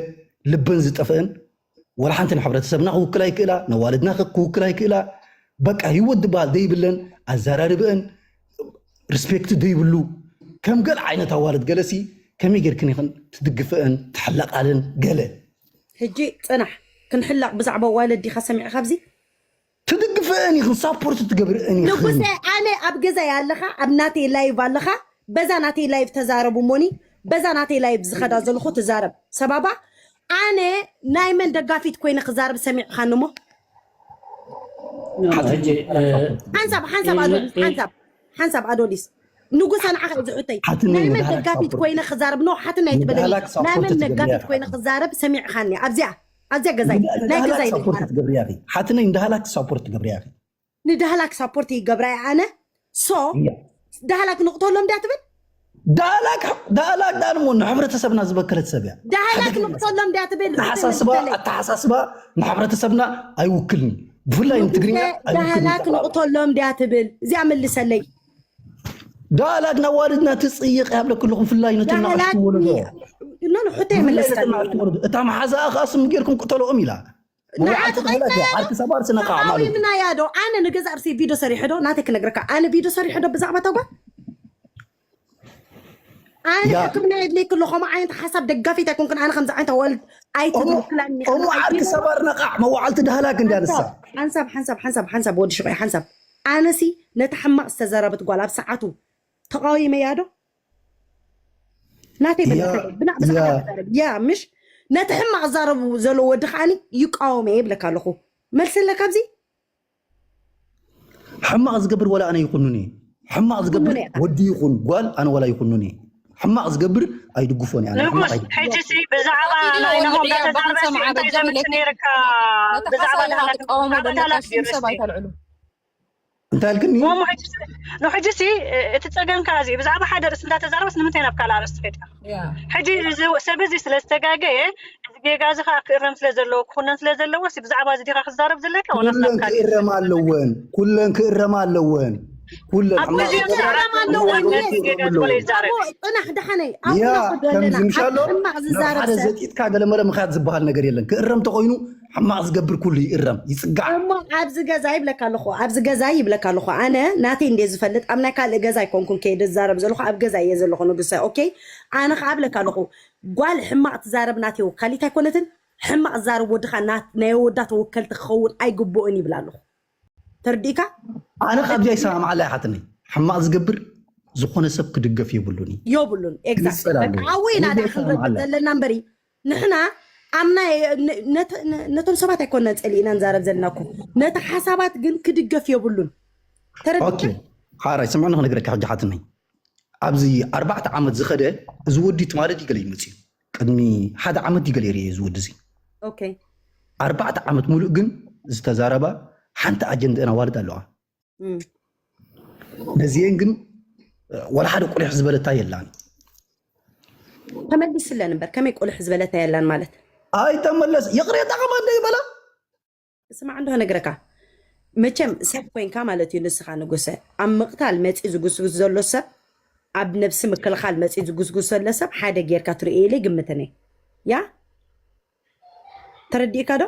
ልበን ዝጠፍአን ወላ ሓንቲ ንሕብረተሰብና ክውክላ ይክእላ ነዋልድና ክውክላ ይክእላ በቃ ህይወት ዝበሃል ደይብለን ኣዘራርብአን ሪስፔክት ደይብሉ ከም ገለ ዓይነት ኣዋልድ ገለሲ ከመይ ጌርክን ኢኽን ትድግፍአን ትሕለቃለን ገለ ሕጂ ፅናሕ ክንሕለቕ ብዛዕባ ዋለድ ዲኻ ሰሚዕኻ ኣብዚ ትድግፍአን ኢኽን ሳፖርት ትገብርአን ኢኽን ንጉሰ ኣነ ኣብ ገዛይ ኣለኻ ኣብ ናተይ ላይቭ ኣለኻ በዛ ናተይ ላይቭ ተዛረቡ ሞኒ በዛ ናተይ ላይቭ ዝኸዳ ዘለኹ ትዛረብ ሰባባ ኣነ ናይ መን ደጋፊት ኮይነ ክዛረብ ሰሚዕኻኒ ሞ ሕጂ እ፣ ሓንሳብ ሓንሳብ እ፣ ኣዶሊስ እ፣ ሓንሳብ ሓንሳብ ሓንሳብ ኣዶሊስ ንጉሰ ንዓኸ ዝሕተይ ሓትነይ ናይ መን ንዳህላክ ደጋፊት ሳፖርት ኮይነ ክዛረብ ኖ ሓትነይ ትበለኒ ንዳህላክ ናይ መን ሳፖርት ትገብርያ ደጋፊት ኮይነ ክዛረብ ሰሚዕኻኒ ኣብዚኣ ኣብዚኣ ገዛይ ናይ ንዳህላክ ገዛይ ሳፖርት ትገብርያ ኢኺ ሓትነይ ንዳህላክ ሳፖርት ትገብርያ ኢኺ ንዳህላክ ሳፖርት ይገብራ እያ ኣነ ሶ እያ ዳህላክ ንቕተሎም ድያ ትብል ዳህላክ ዳህላክ ዳኣ እሞ ንሕብረተሰብና ዝበከለት ሰብ እያ ዳህላክ ንቕተሎም ድያ ትብል ኣተሓሳስባ ኣተሓሳስባ ንሕብረተሰብና ኣይውክልን ብፍላይ ንትግርኛ ዳህላክ ኣይውክልን ንቕተሎም ድያ ትብል እዚኣ መልሰለይ ዳህላክ ናዋልድና ትፅይቕ ያብለኩ ኣለኹ ብፍላይ ነቶም ዳህላክ ንኣሽቱ ወለዶ ኖ ሕቶ ብፍላይ ነቶም የመለስካኒ ንኣሽቱ ወለዶ እታ መሓዛኣ ከዓ ስም ጌርኩም ቅተልኦም ኢላ ንዓ መውዓልቲ ዳህላክ እያ ተቐይናዮ ዓርኪ ሰባር ስነቃዕ ማለት እዩ ተቃዊምናያ ዶ ኣነ ንገዛ ርእሲ ቪድዮ ሰሪሑ ዶ ናተይ ክነግረካ ኣነ ቪድዮ ሰሪሑ ዶ ብዛዕባ ተጓ ኣነ ያ ሕክምና የድልየኪ ኣሎ ከምኡ ዓይነት ሓሳብ ደጋፊት ኣይኮንኩን ኣነ ከምዚ ዓይነት ኣዋልድ እሞ ኣይትብክላኒ እሞ ዓርኪ ሰባር ነቃዕ መዋዕልቲ ዳህላክ እንድያ ንሳ ሓንሳብ ሓንሳብ ሓንሳብ ሓንሳብ ወዲ ሽቆይ ሓንሳብ ኣነሲ ነቲ ሕማቕ ዝተዘረበት ጓል ኣብ ሰዓቱ ተቃዊመያ ዶ ናተይ ያ መልሰለይ ብና ብዛዕባ ያ ተዛረብ ያ ምሽ ነቲ ሕማቕ ዝዛረቡ ዘሎ ወዲ ከዓኒ ይቃወም እየ ይብለካ ኣለኹ። መልሲ ኣለካ ኣብዚ? ሕማቕ ዝገብር ወላ ኣነ ይኹኑኒ። ሕማቕ ዝገብር ይኹኑኒ። ወዲ ይኹን ጓል ኣነ ወላ ይኹኑኒ። ሕማቕ ዝገብር ኣይድግፎን እየ። ኣነ ሕማቕ ንጉስ ኣይድግፎን። ሕጂ ሲ ብዛዕባ ናይ ናሆም እንዳተዛረበ ሲ እንታይ ዘምጽእ ነይርካ? ብዛዕባ ድሃላት ድሃላት ቢሮ ሰብ ኣይተልዕሉ። እንታይ ኣልክኒ? እሞ ሕጂ ሲ- ንሕጂ ሲ እቲ ጸገም ከኣ እዚ ብዛዕባ ሓደ ርእሲ እንዳተዛረበስ ንምንታይ ናብ ካልእ ኣርእስቲ ከድካ? ሕጂ እዚ ሰብ እዚ ስለ ዝተጋገየ እዚ ጌጋ እዚ ከኣ ክእረም ስለ ዘለዎ ክኹነን ስለ ዘለዎ ሲ ብዛዕባ እዚ ዲኻ ክዛረብ ዘለካ ወላስ ናብ ኩለን ካልእ? ክእረማ ኣለወን። ኩለን ክእረማ ኣለወን። ኩለን ኣብ ሕማቕ ግዜ ዝገብራ ክእረማ ኣለወን። ክእረማ እዚ ጌጋ ኣለወን። ዝበለ ይዛረብ። እሞ ጽናሕ ደሓነይ ኣብኡ ያ ናኹዶ ከም ኣለና። ዝምሻሎ ኣብ ሕማቕ ዝዛረብ ንሓደ ሰብ ዘጢጥካ ገለመለ ምኽያድ ዝበሃል ነገር የለን። ክእረም ተኾይኑ ሕማቕ ዝገብር ኩሉ ይእረም፣ ይጽጋዕ። እሞ ኣብዚ ገዛ ይብለካ ኣለኹ፣ ኣብዚ ገዛ ይብለካ ኣለኹ። ኣነ ናተይ እንደ ዝፈልጥ ኣብ ናይ ካልእ ገዛ ኣይኮንኩን ከይደ ዝዛረብ ዘለኹ፣ ኣብ ገዛ እየ ዘለኹ ንጉሰ። ኦኬ፣ ኣነ ከዓ ብለካ ኣለኹ፣ ጓል ሕማቕ ትዛረብ ናተይ ወካሊት ኣይኮነትን። ሕማቕ ዝዛረብ ወድኻ ናይ ወዳት ወከልቲ ክኸውን ኣይግብኦን ይብል ኣለኹ። ተርዲእካ? ኣነ ካብዚ ኣይሰማማዓላ ይሓትኒ። ሕማቕ ዝገብር ዝኾነ ሰብ ክድገፍ የብሉን እዩ። የብሉን። ኤግዛክትሊ። ይጸላሉ። በቃ ኣወይ ናዳ ንገዛ ክንረድእ መዓላ። ዘለና እምበሪ ንሕና ኣብ ናይ ነ- ነ- ነ- ነቶም ሰባት ኣይኮንና ጸሊእና ንዛረብ ዘለና እኮ ነቲ ሓሳባት ግን ክድገፍ የብሉን። ተረዲእካ? ኦኬ ሓራይ ስምዕኒ ክነግረካ ሕጂ ሓትነይ ኣብዚ ኣርባዕተ ዓመት ዝኸደ እዚ ወዲ ትማሊ ድዩ ገለ ይመፅእ እዩ ቅድሚ ሓደ ዓመት ድዩ ገለ ይርኢ እዚ ወዲ እዚ ኦኬ። ኣርባዕተ ዓመት ሙሉእ ግን ዝተዛረባ ሓንቲ ኣጀንዳ ኣዋልድ ኣለዋ እም። ነዚአን ግን ወላ ሓደ ቁሊሕ ዝበለታ የላን ተመሊስለን እምበር ከመይ ቁልሕ ዝበለታ የላን ማለት ኣይተመለስ ይቕሬታ ከማን ዶ ይበላ ስማዕ እንዶ ነግረካ መቸም ሰብ ኮይንካ ማለት እዩ ንስኻ ንጉሰ ኣብ ምቕታል መፂ ዝጉስጉስ ዘሎ ሰብ ኣብ ነብሲ ምክልኻል መፂ ዝጉስጉስ ዘሎ ሰብ ሓደ ጌርካ ትርእየለ ግምትነ ያ ተረዲእካ ዶ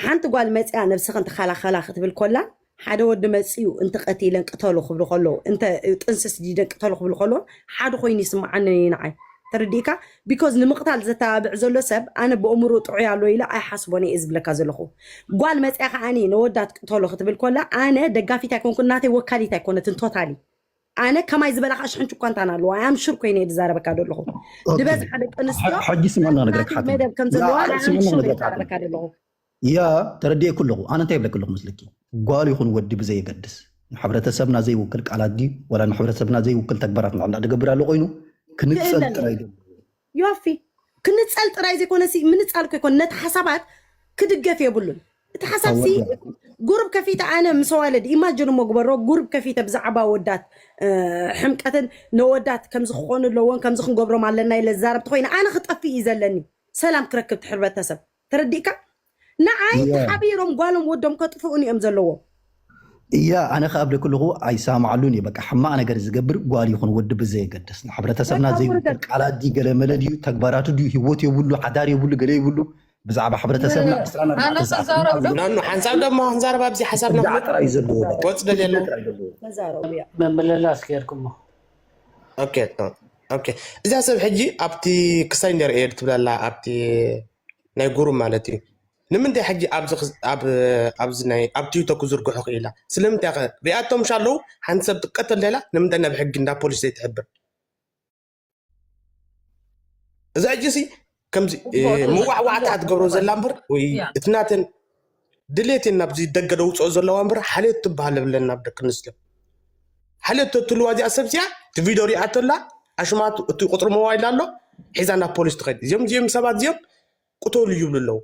ሓንቲ ጓል መፂኣ ነብስኽን ተኸላኸላ ክትብል ኮላ ሓደ ወዲ መፂኡ እንተ ቀቲለን ቅተሉ ክብሉ ከለዉ እንተ ጥንስስ ዲደን ቅተሉ ክብሉ ከለዉ ሓደ ኮይኑ ይስምዓኒ ንዓይ ተረዲእካ because ንምቕታል ዘተባብዕ ዘሎ ሰብ ኣነ ብእምሩ ጥዑይ ኣሎ ኢለ ኣይሓስቦን እየ ዝብለካ ዘለኹ ጓል መፅያ ከዓኒ ነወዳት ቅተሉ ክትብል ኮላ ኣነ ደጋፊት ኣይኮንኩን ናተይ ወካሊት ኣይኮነትን totally ኣነ ከማይ ዝበላ ከዓ ሽሕን ጭኳንታን ኣለዋ ኣም ሹር ኮይነ እየ ዝዛረበካ ዘለኹ ዝበዝሓ ደቂ ኣንስትዮ ሕጂ ስምዕና ነግረካ ሓትኒ መደብ ከም ዘለዋ ኣም ሹር እየ ዝዛረበካ ዘለኹ ያ ተረዲኤኩ ኣለኹ ኣነ እንታይ ይብለክ ኣለኹ መስለኪ ጓል ይኹን ወዲ ብዘየገድስ ንሕብረተሰብና ዘይውክል ቃላት ድዩ ወላ ንሕብረተሰብና ዘይውክል ተግባራት ንዕና ድገብር ኣሎ ኮይኑ ክንጸል ጥራይ ዮፊ ክንጸል ጥራይ ዘይኮነ ምንጻል እኮ ይኮን ነቲ ሓሳባት ክድገፍ የብሉን እቲ ሓሳብ ሲ ጉሩብ ከፊተ ኣነ ምስ ኣዋልድ ኢማጅን እሞ ግበሮ ጉሩብ ከፊተ ብዛዕባ ወዳት ሕምቀትን ነወዳት ከምዚ ክኾኑ ኣለዎን ከምዚ ክንገብሮም ኣለና ኢለ ዝዛረብ ተኮይነ ኣነ ክጠፍእ እዩ ዘለኒ ሰላም ክረክብ ትሕርበተሰብ ተረዲእካ ንዓይ ተሓቢሮም ጓሎም ወዶም ከጥፍኡን እዮም ዘለዎም እያ ኣነ ከኣብለ ክልኹ ኣይሳማዓሉን እዩ በቃ ሕማቕ ነገር ዝገብር ጓል ይኹን ወዲ ብዘየገድስ ንሕብረተሰብና ዘይውክል ቃላት ድዩ ገለ መለ ድዩ ተግባራቱ ድዩ ህይወት የብሉ ሓዳር የብሉ ገለ የብሉ ብዛዕባ ሕብረተሰብና ዕስራን ኣርባዕተን ሰዓት ናኑ ሓንሳብ ደሞ ክንዛረብ ኣብዚ ሓሳብ ነኹ ጥራይ ዘለዎ ወፅ ደልየለ መመለላስ ገይርኩሞ እዚኣ ሰብ ሕጂ ኣብቲ ክሳይ እንደ ርእየ ትብለላ ኣብቲ ናይ ጉሩብ ማለት እዩ ንምንታይ ሕጂ ኣብዚ ኣብዚ ናይ ኣብ ቲክቶክ ክዝርግሑ ክኢላ ስለምንታይ ከ ሪኣቶም ሻለው ሓንቲ ሰብ ትቀተል ደላ ንምንታይ ናብ ሕጊ እንዳ ፖሊስ ዘይትሕብር እዚ ሕጂ ሲ ከምዚ መዋዕዋዕታ ትገብሮ ዘላ እምበር ወይ እቲ ናተን ድሌትን ናብዚ ደገ ደውፅኦ ዘለዋ እምበር ሓልዮት ትበሃል የብለን ናብ ደቂ ኣንስትዮ ሓልዮት ተትልዋ እዚኣ ሰብ እዚኣ እቲ ቪድዮ ሪኣቶ ኣላ ኣሽማት እቲ ቁፅሪ ሞባይል ኣሎ ሒዛ ናብ ፖሊስ ትኸድ እዚኦም እዚኦም ሰባት እዚኦም ቅተሉ ይብሉ ኣለዉ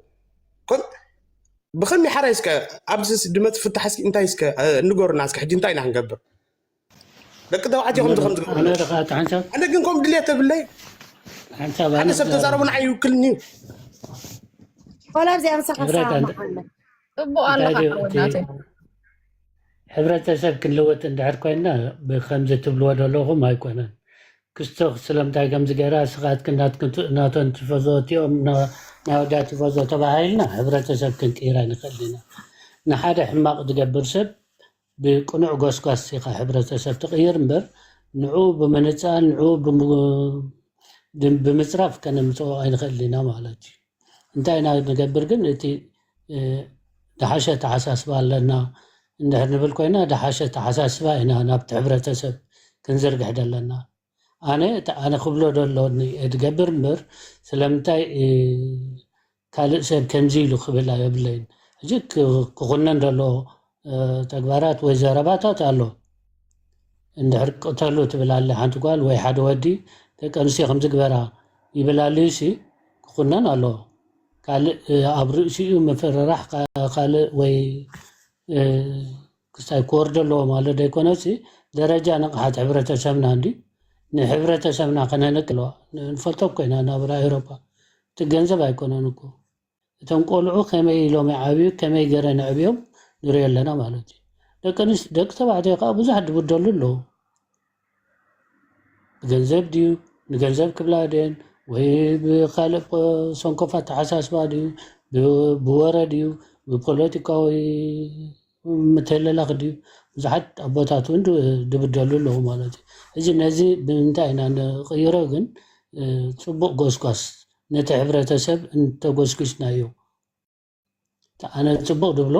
ብኸመይ ሓራይ እስከ ኣብዚ ድመፅ ፍታሕ እስኪ እንታይ እስከ ንገሩና እስከ ሕጂ እንታይ ኢና ክንገብር ደቂ ተባዕትዮ ከምዚ ከምዚ ኣነ ግን ከም ድልየት ተብለይ ሓደ ሰብ ተዛረቡ ንዓይ ይውክልኒ እዩ ዋላ ኣብዚኣ ምሳኻ ሰማማዓለ ጽቡቅ ኣለኻ ሓወናተይ ሕብረተሰብ ክንልወጥ እንድሕር ኮይና ብከምዚ ትብልዎ ዘለኹም ኣይኮነን ክስቶ ስለምንታይ ከምዚ ገይራ ስኻትክን ናትክን ናቶን ቲፎዞ እቲኦም ናይ ወዳ ቲፎዞ ተባሂልና ሕብረተሰብ ክንቅይር ኣይንኽእል ኢና ንሓደ ሕማቕ ዝገብር ሰብ ብቅኑዕ ጎስጓስ ኢኻ ሕብረተሰብ ትቕይር እምበር ንዑ ብምንጻል ንዑ ብምጽራፍ ከነምፅኦ ኣይንኽእል ኢና ማለት እዩ እንታይ ኢና ንገብር ግን እቲ ዝሓሸ ተሓሳስባ ኣለና እንድሕር ንብል ኮይና ዝሓሸ ተሓሳስባ ኢና ናብቲ ሕብረተሰብ ክንዝርግሕ ዘለና ኣነ ኣነ ክብሎ ዘለኒ እየ ዝገብር እምበር ስለምንታይ ካልእ ሰብ ከምዚ ኢሉ ክብል የብለይን። ሕጂ ክ- ክኹነን ዘሎ እ፣ ተግባራት ወይ ዘረባታት ኣሎ። እንድሕር ቅተሉ ትብል ኣለ ሓንቲ ጓል ወይ ሓደ ወዲ፣ ደቂ ኣንስትዮ ከምዚ ግበራ ይብል ኣልዩ ሲ ክኹነን ኣለዎ። ካልእ እ፣ ኣብ ርእሲኡ ምፍርራሕ ካ- ካልእ ወይ እ፣ ክስታይ ክወርዶ ኣለዎ ማለት ዘይኮነ ሲ ደረጃ ንቕሓት ሕብረተሰብና እንዲ ንሕብረተሰብና ከነንቅ ኣለዋ። ንፈልጦ እኮ ኢና ናብራ ኤውሮጳ እቲ ገንዘብ ኣይኮነን እኮ እቶም ቆልዑ ከመይ ኢሎም ይዓብዩ ከመይ ገረ ንዕብዮም ንሪኦ ኣለና ማለት እዩ። ደቂ ኣንስ- ደቂ ተባዕትዮ ከዓ ብዙሓት ዝብደሉ ኣለዉ። ብገንዘብ ድዩ ንገንዘብ ክብላ ድየን ወይ ብካልእ ፖ- ሰንኮፍ ኣተሓሳስባ ድዩ ብ- ብወረ ድዩ ብፖለቲካዊ ምትልላኽ ድዩ ብዙሓት ኣቦታት እውን ድ- ድብደሉ ኣለዉ ማለት እዩ። እዚ ነዚ ብምንታይ ኢና ንቕይሮ ግን እ፣ ፅቡቕ ጎስጓስ ነቲ ሕብረተሰብ እንተጎስጒስናዮ ኣነ ፅቡቕ ድብሎ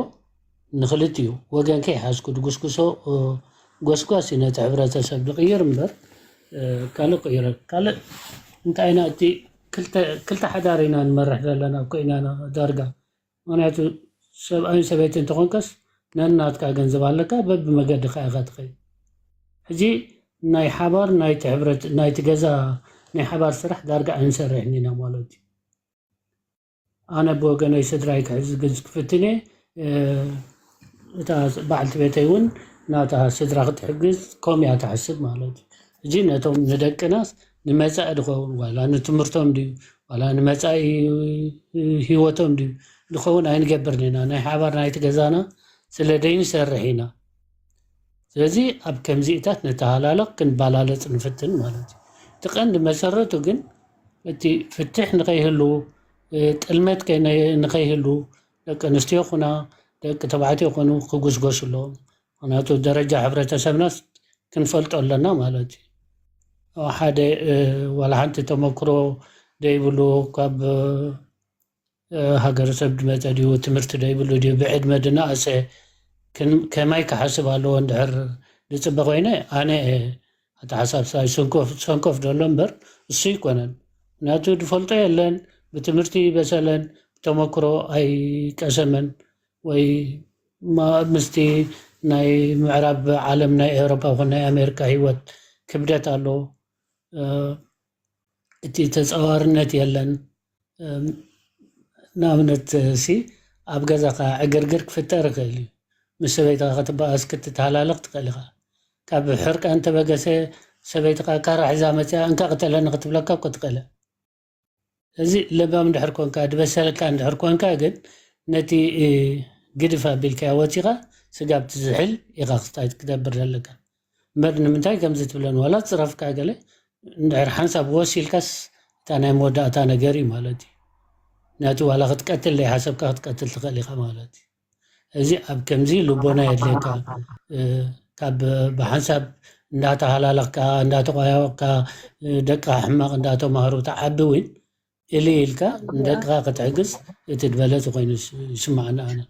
ንክልቲኡ ወገን ከይሓዝኩ ድጉስጉሶ እ፣ ጎስጓስ እዩ ነቲ ሕብረተሰብ ድቕይር እምበር እ፣ ካልእ ቅይረ ካልእ እንታይ ኢና እቲ ክልተ ክልተ ሓዳር ኢና ንመርሕ ዘለና እኮ ኢና ዳርጋ ምክንያቱ ሰብኣይን ሰበይቲ እንተኾንከስ ነናትካ ገንዘብ ኣለካ በብመገድካ ኢኻ ትኸይድ ሕጂ ናይ ሓባር ናይቲ ሕብረት ናይቲ ገዛ ናይ ሓባር ስራሕ ዳርጋ ኣይንሰርሕን ኢና ማለት እዩ ኣነ ብወገነይ ስድራይ ክሕግዝ ክፍትን እየ እታ በዓልቲ ቤተይ እውን ናታ ስድራ ክትሕግዝ ከም እያ ትሓስብ ማለት እዩ ሕጂ ነቶም ንደቅናስ ንመፃኢ ድኸውን ዋላ ንትምህርቶም ድዩ ዋላ ንመፃኢ ህይወቶም ድዩ ድኸውን ኣይንገብርን ኢና ናይ ሓባር ናይቲ ገዛና ስለ ደይንሰርሕ ኢና ስለዚ ኣብ ከምዚኢታት ንተሃላለቕ ክንበላለፅ ንፍትን ማለት እዩ እቲ ቀንዲ መሰረቱ ግን እቲ ፍትሕ ንኸይህሉ ጥልመት ንኸይህሉ ደቂ ኣንስትዮ ኩና ደቂ ተባዕትዮ ኮኑ ክጉስጎሱ ኣለዎም ምክንያቱ ደረጃ ሕብረተሰብናስ ክንፈልጦ ኣለና ማለት እዩ ሓደ ዋላ ሓንቲ ተመክሮ ደይብሉ ካብ ሃገረሰብ ድመፀ ድዩ ትምህርቲ ደይብሉ ድዩ ብዕድመ ድናእሰ ከማይ ክሓስብ ኣለዎ እንድሕር ዝፅበ ኮይነ ኣነ ኣተሓሳስባይ ሰንኮፍ ዘሎ እምበር እሱ ይኮነን ምክንያቱ ድፈልጦ የለን ብትምህርቲ በሰለን ብተመክሮ ኣይቀሰመን ወይ ምስቲ ናይ ምዕራብ ዓለም ናይ ኤውሮፓ ይኹን ናይ ኣሜሪካ ህይወት ክብደት ኣሎ እቲ ተፃዋርነት የለን ንኣብነት ሲ ኣብ ገዛኻ ዕግርግር ክፍጠር ይኽእል እዩ ምስ ሰበይትኻ ክትበኣስ ክትተሃላለኽ ትኽእል ኢኻ ካብ ሕርቃ እንተበገሰ ሰበይትኻ ካራ ሒዛ መፅያ እንካ ቅተለኒ ክትብለካ እኮ ትኽእለ እዚ ለባም እንድሕር ኮንካ ድበሰልካ እንድሕር ኮንካ ግን ነቲ ግድፍ ኣቢልካ ወፂኻ ስጋብ ትዝሕል ኢኻ ክስታይ ክትገብር ዘለካ እምበር ንምንታይ ከምዚ ትብለን ዋላ ፅረፍካ ገለ እንድሕር ሓንሳብ ወስ ኢልካስ እታ ናይ መወዳእታ ነገር እዩ ማለት እዩ ነቲ ዋላ ክትቀትል ዘይሓሰብካ ክትቀትል ትኽእል ኢኻ ማለት እዩ እዚ ኣብ ከምዚ ልቦና የድልየካ ካብ ብሓንሳብ እንዳተሃላለኽካ እንዳተቋያወቕካ ደቅኻ ሕማቕ እንዳተማህሩ ትዓቢ እውን እሊ ኢልካ ንደቅኻ ክትሕግዝ እቲ ዝበለፀ ኮይኑ ይስማዓኒ ኣነ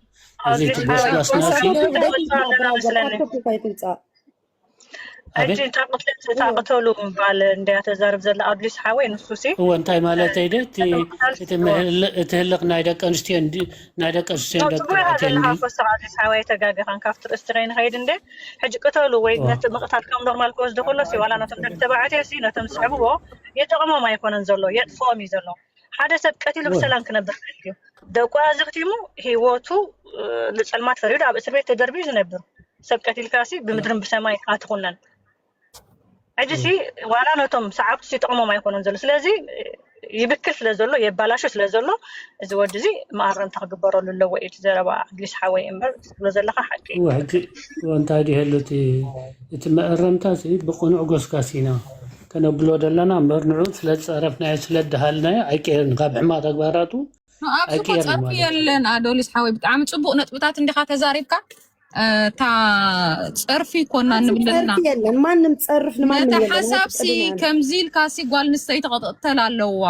እዚ እቲ ጎስጓስና ሕጂ እታ ቅትለት እታ ቅተሉ ምባል እንድያ ተዛርብ ዘላ ኣድሊስ ሓወይ ንሱ ሲ እወ እንታይ ማለተይ ደ እቲ ህልቕ ናይ ደቂ ኣንስትዮ ናይ ደቂ ኣንስትዮ ደቂ ተባዕትዮ እንዲ ኣድሊስ ሓወይ ተጋገኻን ካብቲ ርእስቲ ከይንኸይድ እንደ ሕጂ ቅተሉ ወይ ነቲ ምቕታል ከም ኖርማል ክወስዶ ከሎ ሲ ዋላ ነቶም ደቂ ተባዕትዮ ሲ ነቶም ዝስዕብዎ የጠቕሞም ኣይኮነን ዘሎ የጥፍኦም እዩ ዘሎ ሓደ ሰብ ቀቲሉ ብሰላም ክነብር እዩ ደቁ ኣዘኽቲሙ ህይወቱ ንፀልማት ፈሪዱ ኣብ እስር ቤት ተደርቢዩ ዝነብር ሰብ ቀቲልካ ሲ ብምድርን ብሰማይ ኣትኹነን ሕጂ ሲ ዋላ ነቶም ሰዓብቱ ይጠቕሞም ኣይኮነን ዘሎ ስለዚ ይብክል ስለ ዘሎ የባላሹ ስለ ዘሎ እዚ ወዲ እዚ መኣረምታ ክግበረሉ ኣለዎ እዩ ዘረባ እንግሊዝ ሓወይ እምበር ትብሎ ዘለካ ሓቂ ሕጂ እንታይ ድህሉ እቲ መእረምታ ብቅኑዕ ጎስጋስ ኢና ከነብሎ ዘለና እምበር ንዑ ስለ ዝፀረፍናዮ ስለ ድሃልናዮ ኣይቀየርን ካብ ሕማቅ ተግባራቱ ኣብዚ እኮ ፀርፊ የለን ኣዶሊስ ሓወይ ብጣዕሚ ፅቡቅ ነጥብታት እንዲካ ተዛሪብካ እታ ፀርፊ ይኮና ንብል ዘለና የለን ማንም ፀርፍ ንማንም ነቲ ሓሳብሲ ከምዚ ኢልካሲ ጓል ንስተይቲ ክትቅተል ኣለዋ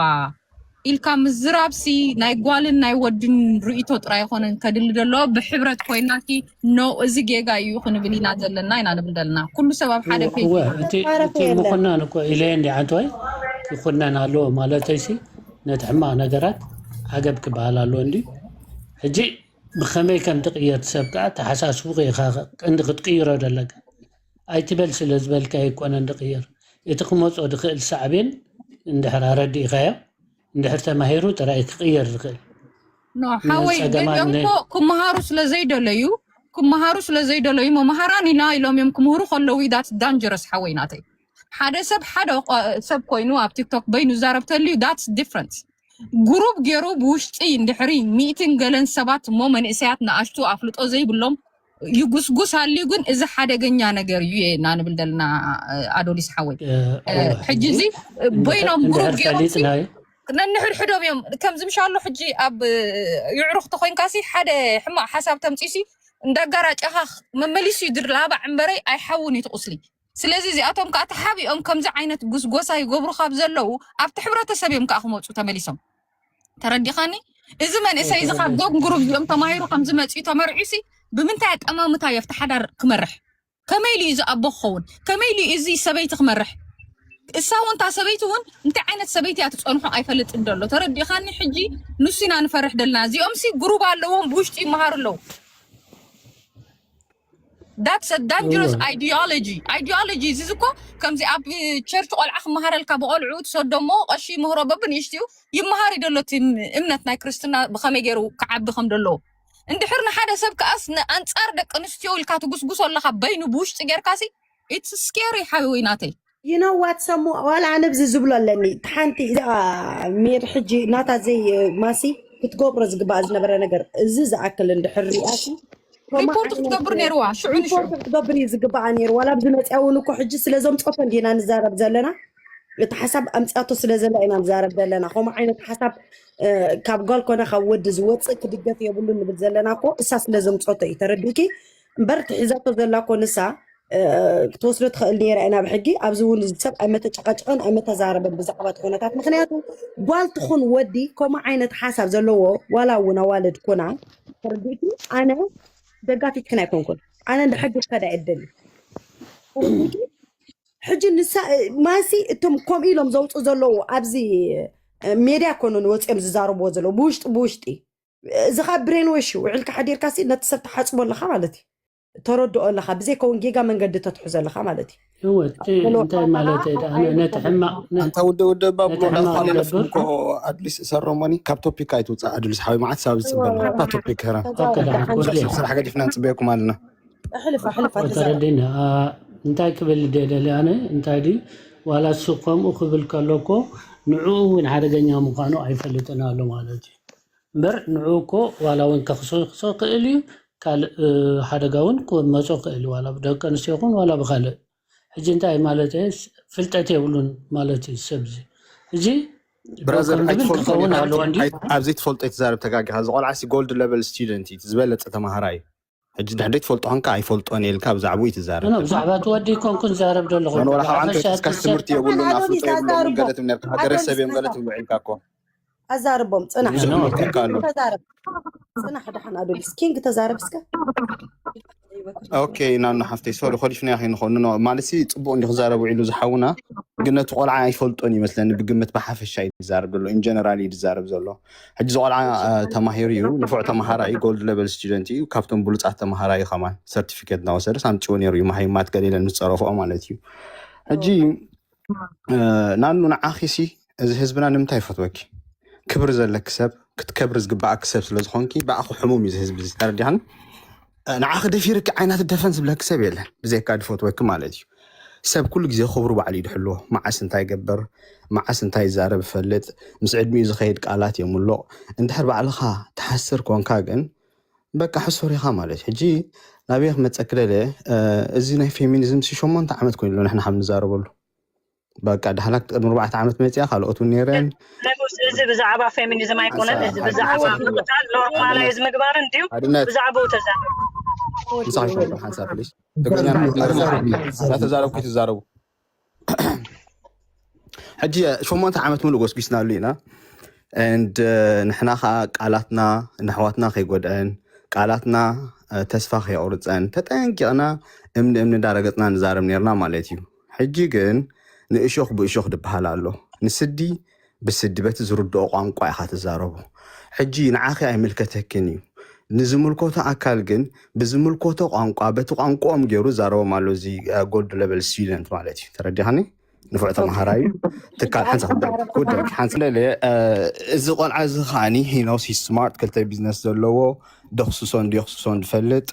ኢልካ ምዝራብሲ ናይ ጓልን ናይ ወድን ርእቶ ጥራይ ይኮነን ከድሊ ደሎ ብሕብረት ኮይናሲ ኖ እዚ ጌጋ እዩ ክንብል ኢና ዘለና ኢና ንብል ዘለና ኩሉ ሰብ ኣብ ሓደ ፔጅ እቲ ምኩናን እኮ ኢለ እንዲ ዓንተወይ ይኩነን ኣለዎ ማለተይሲ ነቲ ሕማቅ ነገራት ዓገብ ክበሃል ኣለዎ እንድዩ። ሕጂ ብኸመይ ከም ትቕየር ትሰብ ከኣ ተሓሳስቡኺ ኢኻ ቀንዲ ክትቅይሮ ዘለካ። ኣይትበል ስለ ዝበልካ ኣይኮነን ዝቕየር። እቲ ክመጾ ዝኽእል ሳዕቤን እንድሕር ኣረዲእካዮ፣ እንድሕር ተማሂሩ ጥራይ ክቕየር ዝኽእል። ኖ ሓወይ፣ ንጸገማት ገሊኦም ነ- እኮ ክመሃሩ ስለ ዘይደለዩ ክመሃሩ ስለ ዘይደለዩ መምሃራን ኢና ኢሎም እዮም ክምህሩ ከለዉ፣ that's dangerous ሓወይ ናተይ። ሓደ ሰብ ሓደ ቆ- ሰብ ኮይኑ ኣብ ቲክቶክ በይኑ ዛረብ ተልዩ፣ that's different። ግሩፕ ገይሩ ብውሽጢ እንድሕሪ ሚእትን ገለን ሰባት እሞ መንእሰያት ንኣሽቱ ኣፍልጦ ዘይብሎም ይጉስጉስ ኣልዩ። ግን እዚ ሓደገኛ ነገር እዩ ኢና ንብል ዘለና። ኣዶሊስ ሓወይ፣ እ፣ እወ፣ ሕጂ ሕጂ እዚ በይኖም ግሩፕ እንድሕር ገይሮም ሲ ፈሊጥናዮ ነንሕድሕዶም እዮም። ከምዚ ምሻሎ ሕጂ ኣብ ይዕሩኽ ተኮይንካሲ ሓደ ሕማቕ ሓሳብ ተምፂሲ እንዳጋራጨኻ መመሊሱ እዩ ድላባዕ እምበረይ ኣይሓውን እዩ ትቁስሊ። ስለዚ እዚኣቶም ከዓ ተሓቢኦም ከምዚ ዓይነት ጉስጎሳ ይገብሩ ካብ ዘለዉ ኣብቲ ሕብረተሰብ እዮም ከዓ ክመፁ ተመሊሶም። ተረዲኻኒ? እዚ መንእሰይ እዚ ካብ ዞም ግሩፕ እዚኦም ተማሂሩ ከምዚ መፅኡ ተመርዒሲ ብምንታይ ኣጠማምታ እዩ ኣብቲ ሓዳር ክመርሕ? ከመይ ኢሉ እዩ እዚ ኣቦ ክኸውን? ከመይ ኢሉ እዩ እዚ ሰበይቲ ክመርሕ? እሳ እውን እታ ሰበይቲ እውን እንታይ ዓይነት ሰበይቲ እያ ትፀንሖ ኣይፈልጥን ደሎ። ተረዲኻኒ? ሕጂ ንሱ ኢና ንፈርሕ ደልና። እዚኦም ሲ ግሩፕ ኣለዎም ብውሽጢ ይመሃሩ ኣለዉ። That's a dangerous እወ ideology. Ideology እዚ እኮ ከምዚ ኣብ ቸርች ቆልዓ ክመሃረልካ ብቆልዑ ትሰዶ እሞ ቀሺ ምህሮ በብንእሽትኡ ይመሃር እዩ ደሎ እቲ እምነት ናይ ክርስትና ብኸመይ ገይሩ ክዓቢ ከም ደለዎ። እንድሕር ንሓደ ሰብ ከኣስ ንኣንጻር ደቂ ኣንስትዮ ኢልካ ትጉስጉሶ ኣለኻ በይኑ ብውሽጢ ጌርካሲ it's scary ሓወይ ናተይ። You know what ሰሙ ዋላ ኣነ ብዚ ዝብሎ ኣለኒ ሓንቲ እዛ ሜር ሕጂ ናታ ዘይ ማሲ ክትገብሮ ዝግባእ ዝነበረ ነገር እዚ ዝኣክል እንድሕር ሪኣሲ ከምኡ ሪፖርት ዓይነት ክትገብር ነይርዋ ሽዑ ንሽዑ ሪፖርት ክትገብር እዩ ዝግባኣ ነይሩ። ዋላ ኣብዚ መፅያ እውን እኮ ሕጂ ስለዞም ፆቶ እንዲና ንዛረብ ዘለና እቲ ሓሳብ ኣምፅኣቶ ስለ ዘላ ኢና ንዛረብ ዘለና። ከምኡ ዓይነት ሓሳብ እ፣ ካብ ጓል ኮነ ካብ ወዲ ዝወፅእ ክድገፍ የብሉ ንብል ዘለና እኮ እሳ ስለ ዘምፀቶ እዩ ተረዲእኪ። እምበር እቲ ሒዛቶ ዘላ እኮ ንሳ እ፣ ክትወስዶ ትኽእል ነይራ እያ ናብ ሕጊ። ኣብዚ እውን እዚ ሰብ ኣይመተጨቃጨቀን ኣይመተዛረበን ብዛዕባ እቲ ኩነታት። ምክንያቱ ጓል ትኹን ወዲ ከምኡ ዓይነት ሓሳብ ዘለዎ ዋላ እውን ኣዋልድ ኮና ተረዲእኪ። ኣነ ደጋፊትክን ኣይኮንኩን። ኣነ እንደ ሕጊ ክኸዳ እየ ደሊ ተረዲእኪ። ሕጂ ንሳ ማሲ እቶም ከምኡ ኢሎም ዘውፁ ዘለዉ ኣብዚ ሜድያ ኮኑ ንወፂኦም ዝዛረብዎ ዘለዉ ብውሽጢ ብውሽጢ እዚ ካብ ብሬን ወሽ ውዕልካ ሓዲርካ ሲ ነቲ ሰብ ትሓፅቦ ኣለካ ማለት እዩ። ተረድኦ ኣለካ ብዘይከውን ጌጋ መንገዲ ተትሕዞ ኣለካ ማለት እዩ። እወ እቲ ገለ እንታይ ወጣ ማለት እዩ ደኣ ነቲ ሕማቕ ነ- ኣንታ ውደ ውደ ባብሎ ነቲ ሕማቕ እንዳተሓላለፍኩም ዝገብር ኮ ኣድሊስ ሰረሞኒ ካብ ቶፒክ ኣይትውፃእ። ኣድሊስ ሓዊ መዓት ሳብ ዝፅበል እወ እታ ቶፒክ ከረ ኦኬ ደሓን ተዛረብ ኩሉ ስራሕ ስራሕ ገዲፍና ንፅበየኩም ኣለና። ኣሕልፋ ኣሕልፋ እወ ተዛረብ ተረዲኒ። ኣ፣ እንታይ ክብል ደደሊ ኣነ እንታይ ድዩ ዋላ እሱ ከምኡ ክብል ከሎ እኮ ንዕኡ እውን ሓደገኛ ምዃኑ ኣይፈልጥን ኣሎ ማለት እዩ። እምበር ንዕኡ እኮ ዋላ እውን ከኽሰክሶ ክእል እዩ። ካልእ እ፣ ሓደጋ እውን ክመጾ ክእል እዩ። ዋላ ብደቂ ኣንስትዮ ይኹን ዋላ ብኻልእ። ሕጂ እንታይ ማለት እየ ስ- ፍልጠት የብሉን ማለት እዩ ሰብ እዚ። ሕጂ ደው ብራዘር ከም ዝብል ኣይትፈልጦን ክኸውን ኢኻ ኣለዎ እንድዩ። ኣይ- ኣብ ዘይትፈልጦ ኣይትዛረብ ተጋጊኻ። እዚ ቆልዓ ሲ ጎልድ ለቨል ስቱደንት እዩ ዝበለፀ ተምሃራይ እዩ። ሕጂ ድሕሪ ዘይትፈልጦ ኮንካ ኣይፈልጦን ኢልካ ብዛዕባኡ እዩ ትዛረብ ኖ ተካ ብዛዕባ እቲ ወዲ ኣይኮንኩን ዝዛረብ ዘለኹ ኖ ወላ ካብ ብዛዕባ ኣንተ ሻት እስካስ ሰብ ትምህርቲ የብሉን ኣዶሊስ ኣፍልጦ የብሎምን ኣዛርቦም ገለ ትብለካ ገረሰብ ኣዶሊስ እዮም ገለ ነታ ትብሉ ውዒልካ እኮ ኣዛርቦም ፅናሕ ብዙሕ ኖ መክረካ ኣሎ። ተዛረብ ፅናሕ ደሓን ኣዶሊስ ኪንግ ተዛረብ እስከ ኦኬ ናኑ ሓፍተይ ሶሪ ኮሊፍና ከይንኾኑ ነው ማለት ሲ ፅቡቅ እንዲ ክዛረብ ውዒሉ ዝሓውና ግን ነቲ ቆልዓ ኣይፈልጦን ይመስለኒ ብግምት ብሓፈሻ እዩ ዝዛረብ ዘሎ ኢንጀነራል እዩ ዝዛረብ ዘሎ ሕጂ ዝቆልዓ ተማሂሩ እዩ ንፉዕ ተምሃራ እዩ ጎልድ ለቨል ስቱደንት እዩ ካብቶም ብሉፃት ተምሃራ እዩ ከማን ሰርቲፊኬት እናወሰደ ሳምፅዎ ነይሩ እዩ መሃይማት ገሊለን ምስ ፀረፍኦ ማለት እዩ ሕጂ ናኑ ንዓኺሲ እዚ ህዝብና ንምንታይ ይፈትወኪ ክብሪ ዘለኪ ሰብ ክትከብሪ ዝግባኣኪ ሰብ ስለዝኾንኪ ብኣኺ ሕሙም እዩ ዝህዝቢ ተረዲኻኒ ንዓኺ ደፊርኪ ዓይና ትደፈን ዝብለኪ ሰብ የለን ብዘይካ ድፈትወኪ ማለት እዩ ሰብ ኩሉ ግዜ ክብሩ ባዕሉ ይድሕልዎ መዓስ እንታይ ይገብር መዓስ እንታይ ይዛረብ ይፈልጥ ምስ ዕድሚኡ ዝኸይድ ቃላት የምልቕ እንድሕር ባዕልኻ ትሓስር ኮንካ ግን በቃ ሕሱር ኢኻ ማለት እዩ ሕጂ ናበይ ክመፀኪ ደለ እዚ ናይ ፌሚኒዝም ሲ ሸሞንተ ዓመት ኮይኑ ኣሎ ንሕና ካብ ንዛረበሉ በቃ ዳህላክ ቅድሚ ኣርባዕተ ዓመት መፅያ ካልኦት እውን ነይረን ንጉስ እዚ ብዛዕባ ፌሚኒዝም ኣይኮነን እዚ ብዛዕባ ምቕታል ኖርማላይዝ ምግባር እንድዩ ሓድነት ብዛዕባኡ ተዛረብ ምሳኺ ሸንኮር ሓንሳብ ፕሊስ ትግርኛ እናተዛረብኩ ትዛረቡ ሕጂ ሸሞንተ ዓመት ሙሉእ ጎስጒስናሉ ኢና ንሕና ከዓ ቃላትና ንኣሕዋትና ከይጎድአን ቃላትና ተስፋ ከየቑርፀን ተጠንቂቕና እምኒ እምኒ እንዳረገፅና ንዛረብ ነርና ማለት እዩ ሕጂ ግን ንእሾኽ ብእሾኽ ድበሃል ኣሎ ንስዲ ብስዲ በቲ ዝርድኦ ቋንቋ ኢኻ ትዛረቡ ሕጂ ንዓኺ ኣይምልከተክን እዩ። ንዝምልከቶ ኣካል ግን ብዝምልከቶ ቋንቋ በቲ ቋንቋኦም ገይሩ ዛረቦም ኣሎ። እዚ ጎልድ ለቨል ስቱደንት ማለት እዩ። ተረዲኻኒ? ንፉዕ ተምሃራይ እዩ። ትካል ሓንሳ ክበል ጉዳይ ሓንሳ ለለ እዚ ቆልዓ እዚ ከዓኒ ሂኖስ ስማርት ክልተ ቢዝነስ ዘለዎ ደኽስሶን ደኽስሶን ዝፈልጥ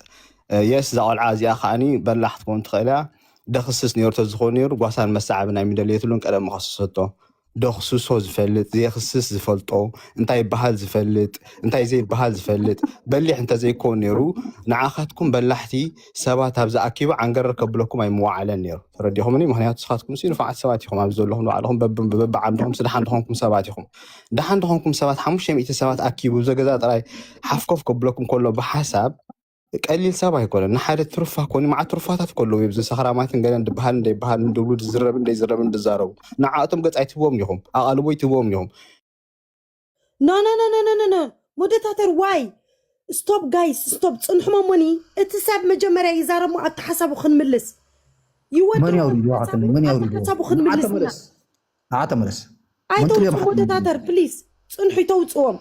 የስ እዛ ቆልዓ እዚኣ ከዓኒ በላሕ ክትኮን ትኽእል እያ። ደኽስስ ነይሩ ተዝኾን ነይሩ ጓሳን መሰዓብን ኣይምደለየትሉን ቀደም መኸሰሰቶ። ደኽስሶ ዝፈልጥ፣ ዘየኽስስ ዝፈልጦ፣ እንታይ ይበሃል ዝፈልጥ፣ እንታይ ዘይበሃል ዝፈልጥ፣ በሊሕ እንተዘይኮን ነይሩ፣ ንዓኻትኩም በላሕቲ ሰባት ኣብዚ ኣኪቡ ዓንገረር ከብለኩም ኣይምወዓለን ነይሩ። ተረዲኹምኒ? ምኽንያቱ ንስኻትኩም ሲ ንፉዓት ሰባት ኢኹም፣ ኣብዚ ዘለኹም ንባዕልኹም በብ-፣ በብዓንድኹም ሲ ደሓን ዝኾንኩም ሰባት ኢኹም። ደሓን ዝኾንኩም ሰባት ሓሙሽተ ሚእቲ ሰባት ኣኪቡ ዘገዛ ጥራይ ሓፍኮፍ ከብለኩም ከሎ ብሓሳብ ቀሊል ሰብ ኣይኮነን። ንሓደ ትሩፋ ኮኒ መዓት ትሩፋታት ከለዉ ኣብዚ ሰኽራማትን ገለን ድበሃል እንደይበሃል እንድብሉ ድዝረብ እንደይዝረብ እንድዛረቡ ንዓኣቶም ገጽ ኣይትህብዎም ኢኹም፣ ኣቓልቦ ኣይትህብዎም ኢኹም። No, no, no, no, no, no, no. ሞደታተር ዋይ ስቶፕ ጋይስ ስቶፕ ጽንሑ መሞኒ። እቲ ሰብ መጀመርያ ይዛረብ ሞ ኣብቲ ሓሳቡ ክንምልስ ይወዲ መን ያውሪዱ ኣክኒ መን ያውሪዱ ሓሳቡ ክንምልስ ኢና። ኣተመለስ ኣተመለስ ኣይተውጽኡ ሞደታተር ፕሊዝ ጽንሑ ይተውጽዎም።